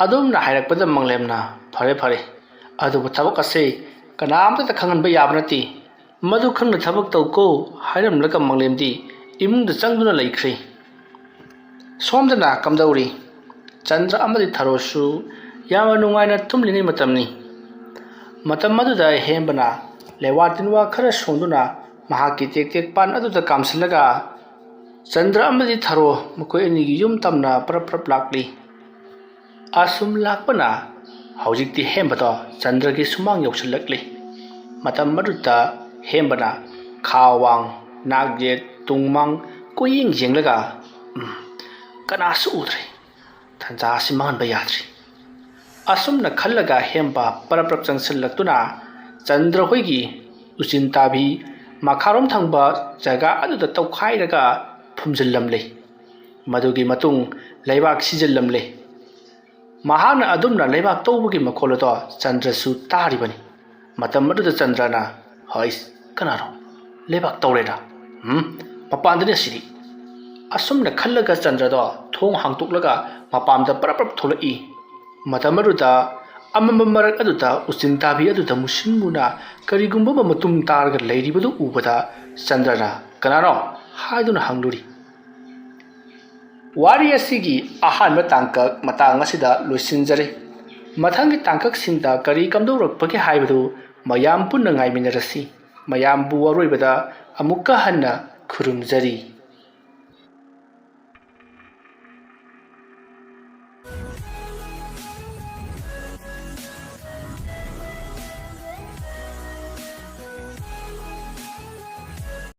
ꯑꯗꯨꯝꯅ ꯍꯥꯏꯔꯛꯄꯗ ꯃꯪꯂꯦꯝꯅ, "ꯐꯔꯦ, ꯐꯔꯦ, ꯑꯗꯨꯕꯨ ꯊꯕꯛ ꯑꯁꯤ ꯀꯅꯥꯝꯇꯗ ꯈꯪꯍꯟꯕ ꯌꯥꯕ ꯅꯠꯇꯦ꯫ ꯃꯗꯨ ꯈꯪꯅ ꯊꯕꯛ ꯇꯧꯀꯣ" ꯍꯥꯏꯔꯝꯂꯒ ꯃꯪꯂꯦꯝꯗꯤ ꯏꯃꯨꯡꯗ ꯆꯪꯗꯨꯅ ꯂꯩꯈ꯭ꯔꯦ꯫ ꯁꯣꯝꯗꯅ ꯀꯝꯗꯧꯔꯤ? ꯆꯟꯗ꯭ꯔ ꯑꯃꯗꯤ ꯊꯔꯣꯁꯨ ꯌꯥꯝꯅ ꯅꯨꯡꯉꯥꯏꯅ ꯇꯨꯝꯂꯤꯉꯩ ꯃꯇꯝꯅꯤ꯫ ꯃꯇꯝ ꯑꯗꯨꯗ ꯍꯦꯝꯕꯅ ꯂꯩꯋꯥ ꯇꯤꯟꯋꯥ ꯈꯔ ꯁꯣꯟꯗꯨꯅ ꯃꯍꯥꯛꯀꯤ ꯇꯦꯛ ꯇꯦꯛ ꯄꯥꯟ ꯑꯗꯨꯗ ꯀꯥꯝꯁꯤꯜꯂꯒ ꯆꯟꯗ꯭ꯔ ꯑꯃꯗꯤ ꯊꯔꯣ ꯃꯈꯣꯏ ꯑꯅꯤꯒꯤ ꯌꯨꯝ ꯇꯝꯅ ꯄ꯭ꯔꯞ ꯄ꯭ꯔꯞ ꯂꯥꯛꯂꯤ꯫ ꯑꯁꯨꯝ ꯂꯥꯛꯄꯅ ꯍꯧꯖꯤꯛꯇꯤ ꯍꯦꯝꯕꯗꯣ ꯆꯟꯗ꯭ꯔꯒꯤ ꯁꯨꯃꯥꯡ ꯌꯧꯁꯤꯜꯂꯛꯂꯤ꯫ ꯃꯇꯝ ꯑꯗꯨꯗ ꯍꯦꯝꯕꯅ ꯈꯥ ꯋꯥꯡ, ꯅꯥꯛ ꯌꯦꯠ, ꯇꯨꯡ ꯃꯥꯡ ꯀꯣꯏꯌꯦꯡ ꯌꯦꯡꯂꯒ, "ꯎꯝ, ꯀꯅꯥꯁꯨ ꯎꯗ꯭ꯔꯦ꯫ ꯇꯟꯖꯥ ꯑꯁꯤ ꯃꯥꯡꯍꯟꯕ ꯌꯥꯗ꯭ꯔꯤ"꯫ ꯑꯁꯨꯝꯅ ꯈꯜꯂꯒ ꯍꯦꯝꯕ ꯄꯔꯞ ꯄꯔꯞ ꯆꯪꯁꯤꯜꯂꯛꯇꯨꯅ ꯆꯟꯗ꯭ꯔ ꯍꯣꯏꯒꯤ ꯎꯆꯤꯟ ꯇꯥꯕꯤ ꯃꯈꯥꯔꯣꯝ ꯊꯪꯕ ꯖꯒꯥ ꯑꯗꯨꯗ ꯇꯧꯈꯥꯏꯔꯒ ꯐꯨꯝꯖꯤꯜꯂꯝꯂꯦ꯫ ꯃꯗꯨꯒꯤ ꯃꯇꯨꯡ ꯂꯩꯕꯥꯛ ꯁꯤꯖꯤꯜꯂꯝꯂꯦ꯫ ꯃꯍꯥꯛꯅ ꯑꯗꯨꯝꯅ ꯂꯩꯕꯥꯛ ꯇꯧꯕꯒꯤ ꯃꯈꯣꯜ ꯑꯗꯣ ꯆꯟꯗ꯭ꯔꯁꯨ ꯇꯥꯔꯤꯕꯅꯤ꯫ ꯃꯇꯝ ꯑꯗꯨꯗ ꯆꯟꯗ꯭ꯔꯅ, "ꯍꯩꯁ, ꯀꯅꯥꯅꯣ? ꯂꯩꯕꯥꯛ ꯇꯧꯔꯦꯗ꯫ ꯎꯝ, ꯃꯄꯥꯟꯗꯅꯤ ꯑꯁꯤꯗꯤ꯫" ꯑꯁꯨꯝꯅ ꯈꯜꯂꯒ ꯆꯟꯗ꯭ꯔꯗꯣ ꯊꯣꯡ ꯍꯥꯡꯇꯣꯛꯂꯒ ꯃꯄꯥꯟꯗ ꯄꯔꯞ ꯄꯔꯞ ꯊꯣꯛꯂꯛꯏ꯫ ꯃꯇꯝ ꯑꯗꯨꯗ ꯑꯃꯝꯕ ꯃꯔꯛ ꯑꯗꯨꯗ ꯎꯆꯤꯟ ꯇꯥꯕꯤ ꯑꯗꯨꯗ ꯃꯨꯁꯤꯟ ꯃꯨꯅ ꯀꯔꯤꯒꯨꯝꯕ ꯑꯃ ꯃꯇꯨꯝ ꯇꯥꯔꯒ ꯂꯩꯔꯤꯕꯗꯨ ꯎꯕꯗ ꯆꯟꯗ꯭ꯔꯅ, "ꯀꯅꯥꯅꯣ?" ꯍꯥꯏꯗꯨꯅ ꯍꯪꯂꯨꯔꯤ꯫ ꯋꯥꯔꯤ ꯑꯁꯤꯒꯤ ꯑꯍꯥꯟꯕ ꯇꯥꯡꯀꯛ ꯃꯇꯥꯡ ꯑꯁꯤꯗ ꯂꯣꯏꯁꯤꯟꯖꯔꯦ꯫ ꯃꯊꯪꯒꯤ ꯇꯥꯡꯀꯛꯁꯤꯡꯗ ꯀꯔꯤ ꯀꯝꯗꯧꯔꯛꯄꯒꯦ ꯍꯥꯏꯕꯗꯨ ꯃꯌꯥꯝ ꯄꯨꯟꯅ ꯉꯥꯏꯃꯤꯟꯅꯔꯁꯤ꯫ ꯃꯌꯥꯝꯕꯨ ꯑꯔꯣꯏꯕꯗ ꯑꯃꯨꯛꯀ ꯍꯟꯅ ꯈꯨꯔꯨꯝꯖꯔꯤ꯫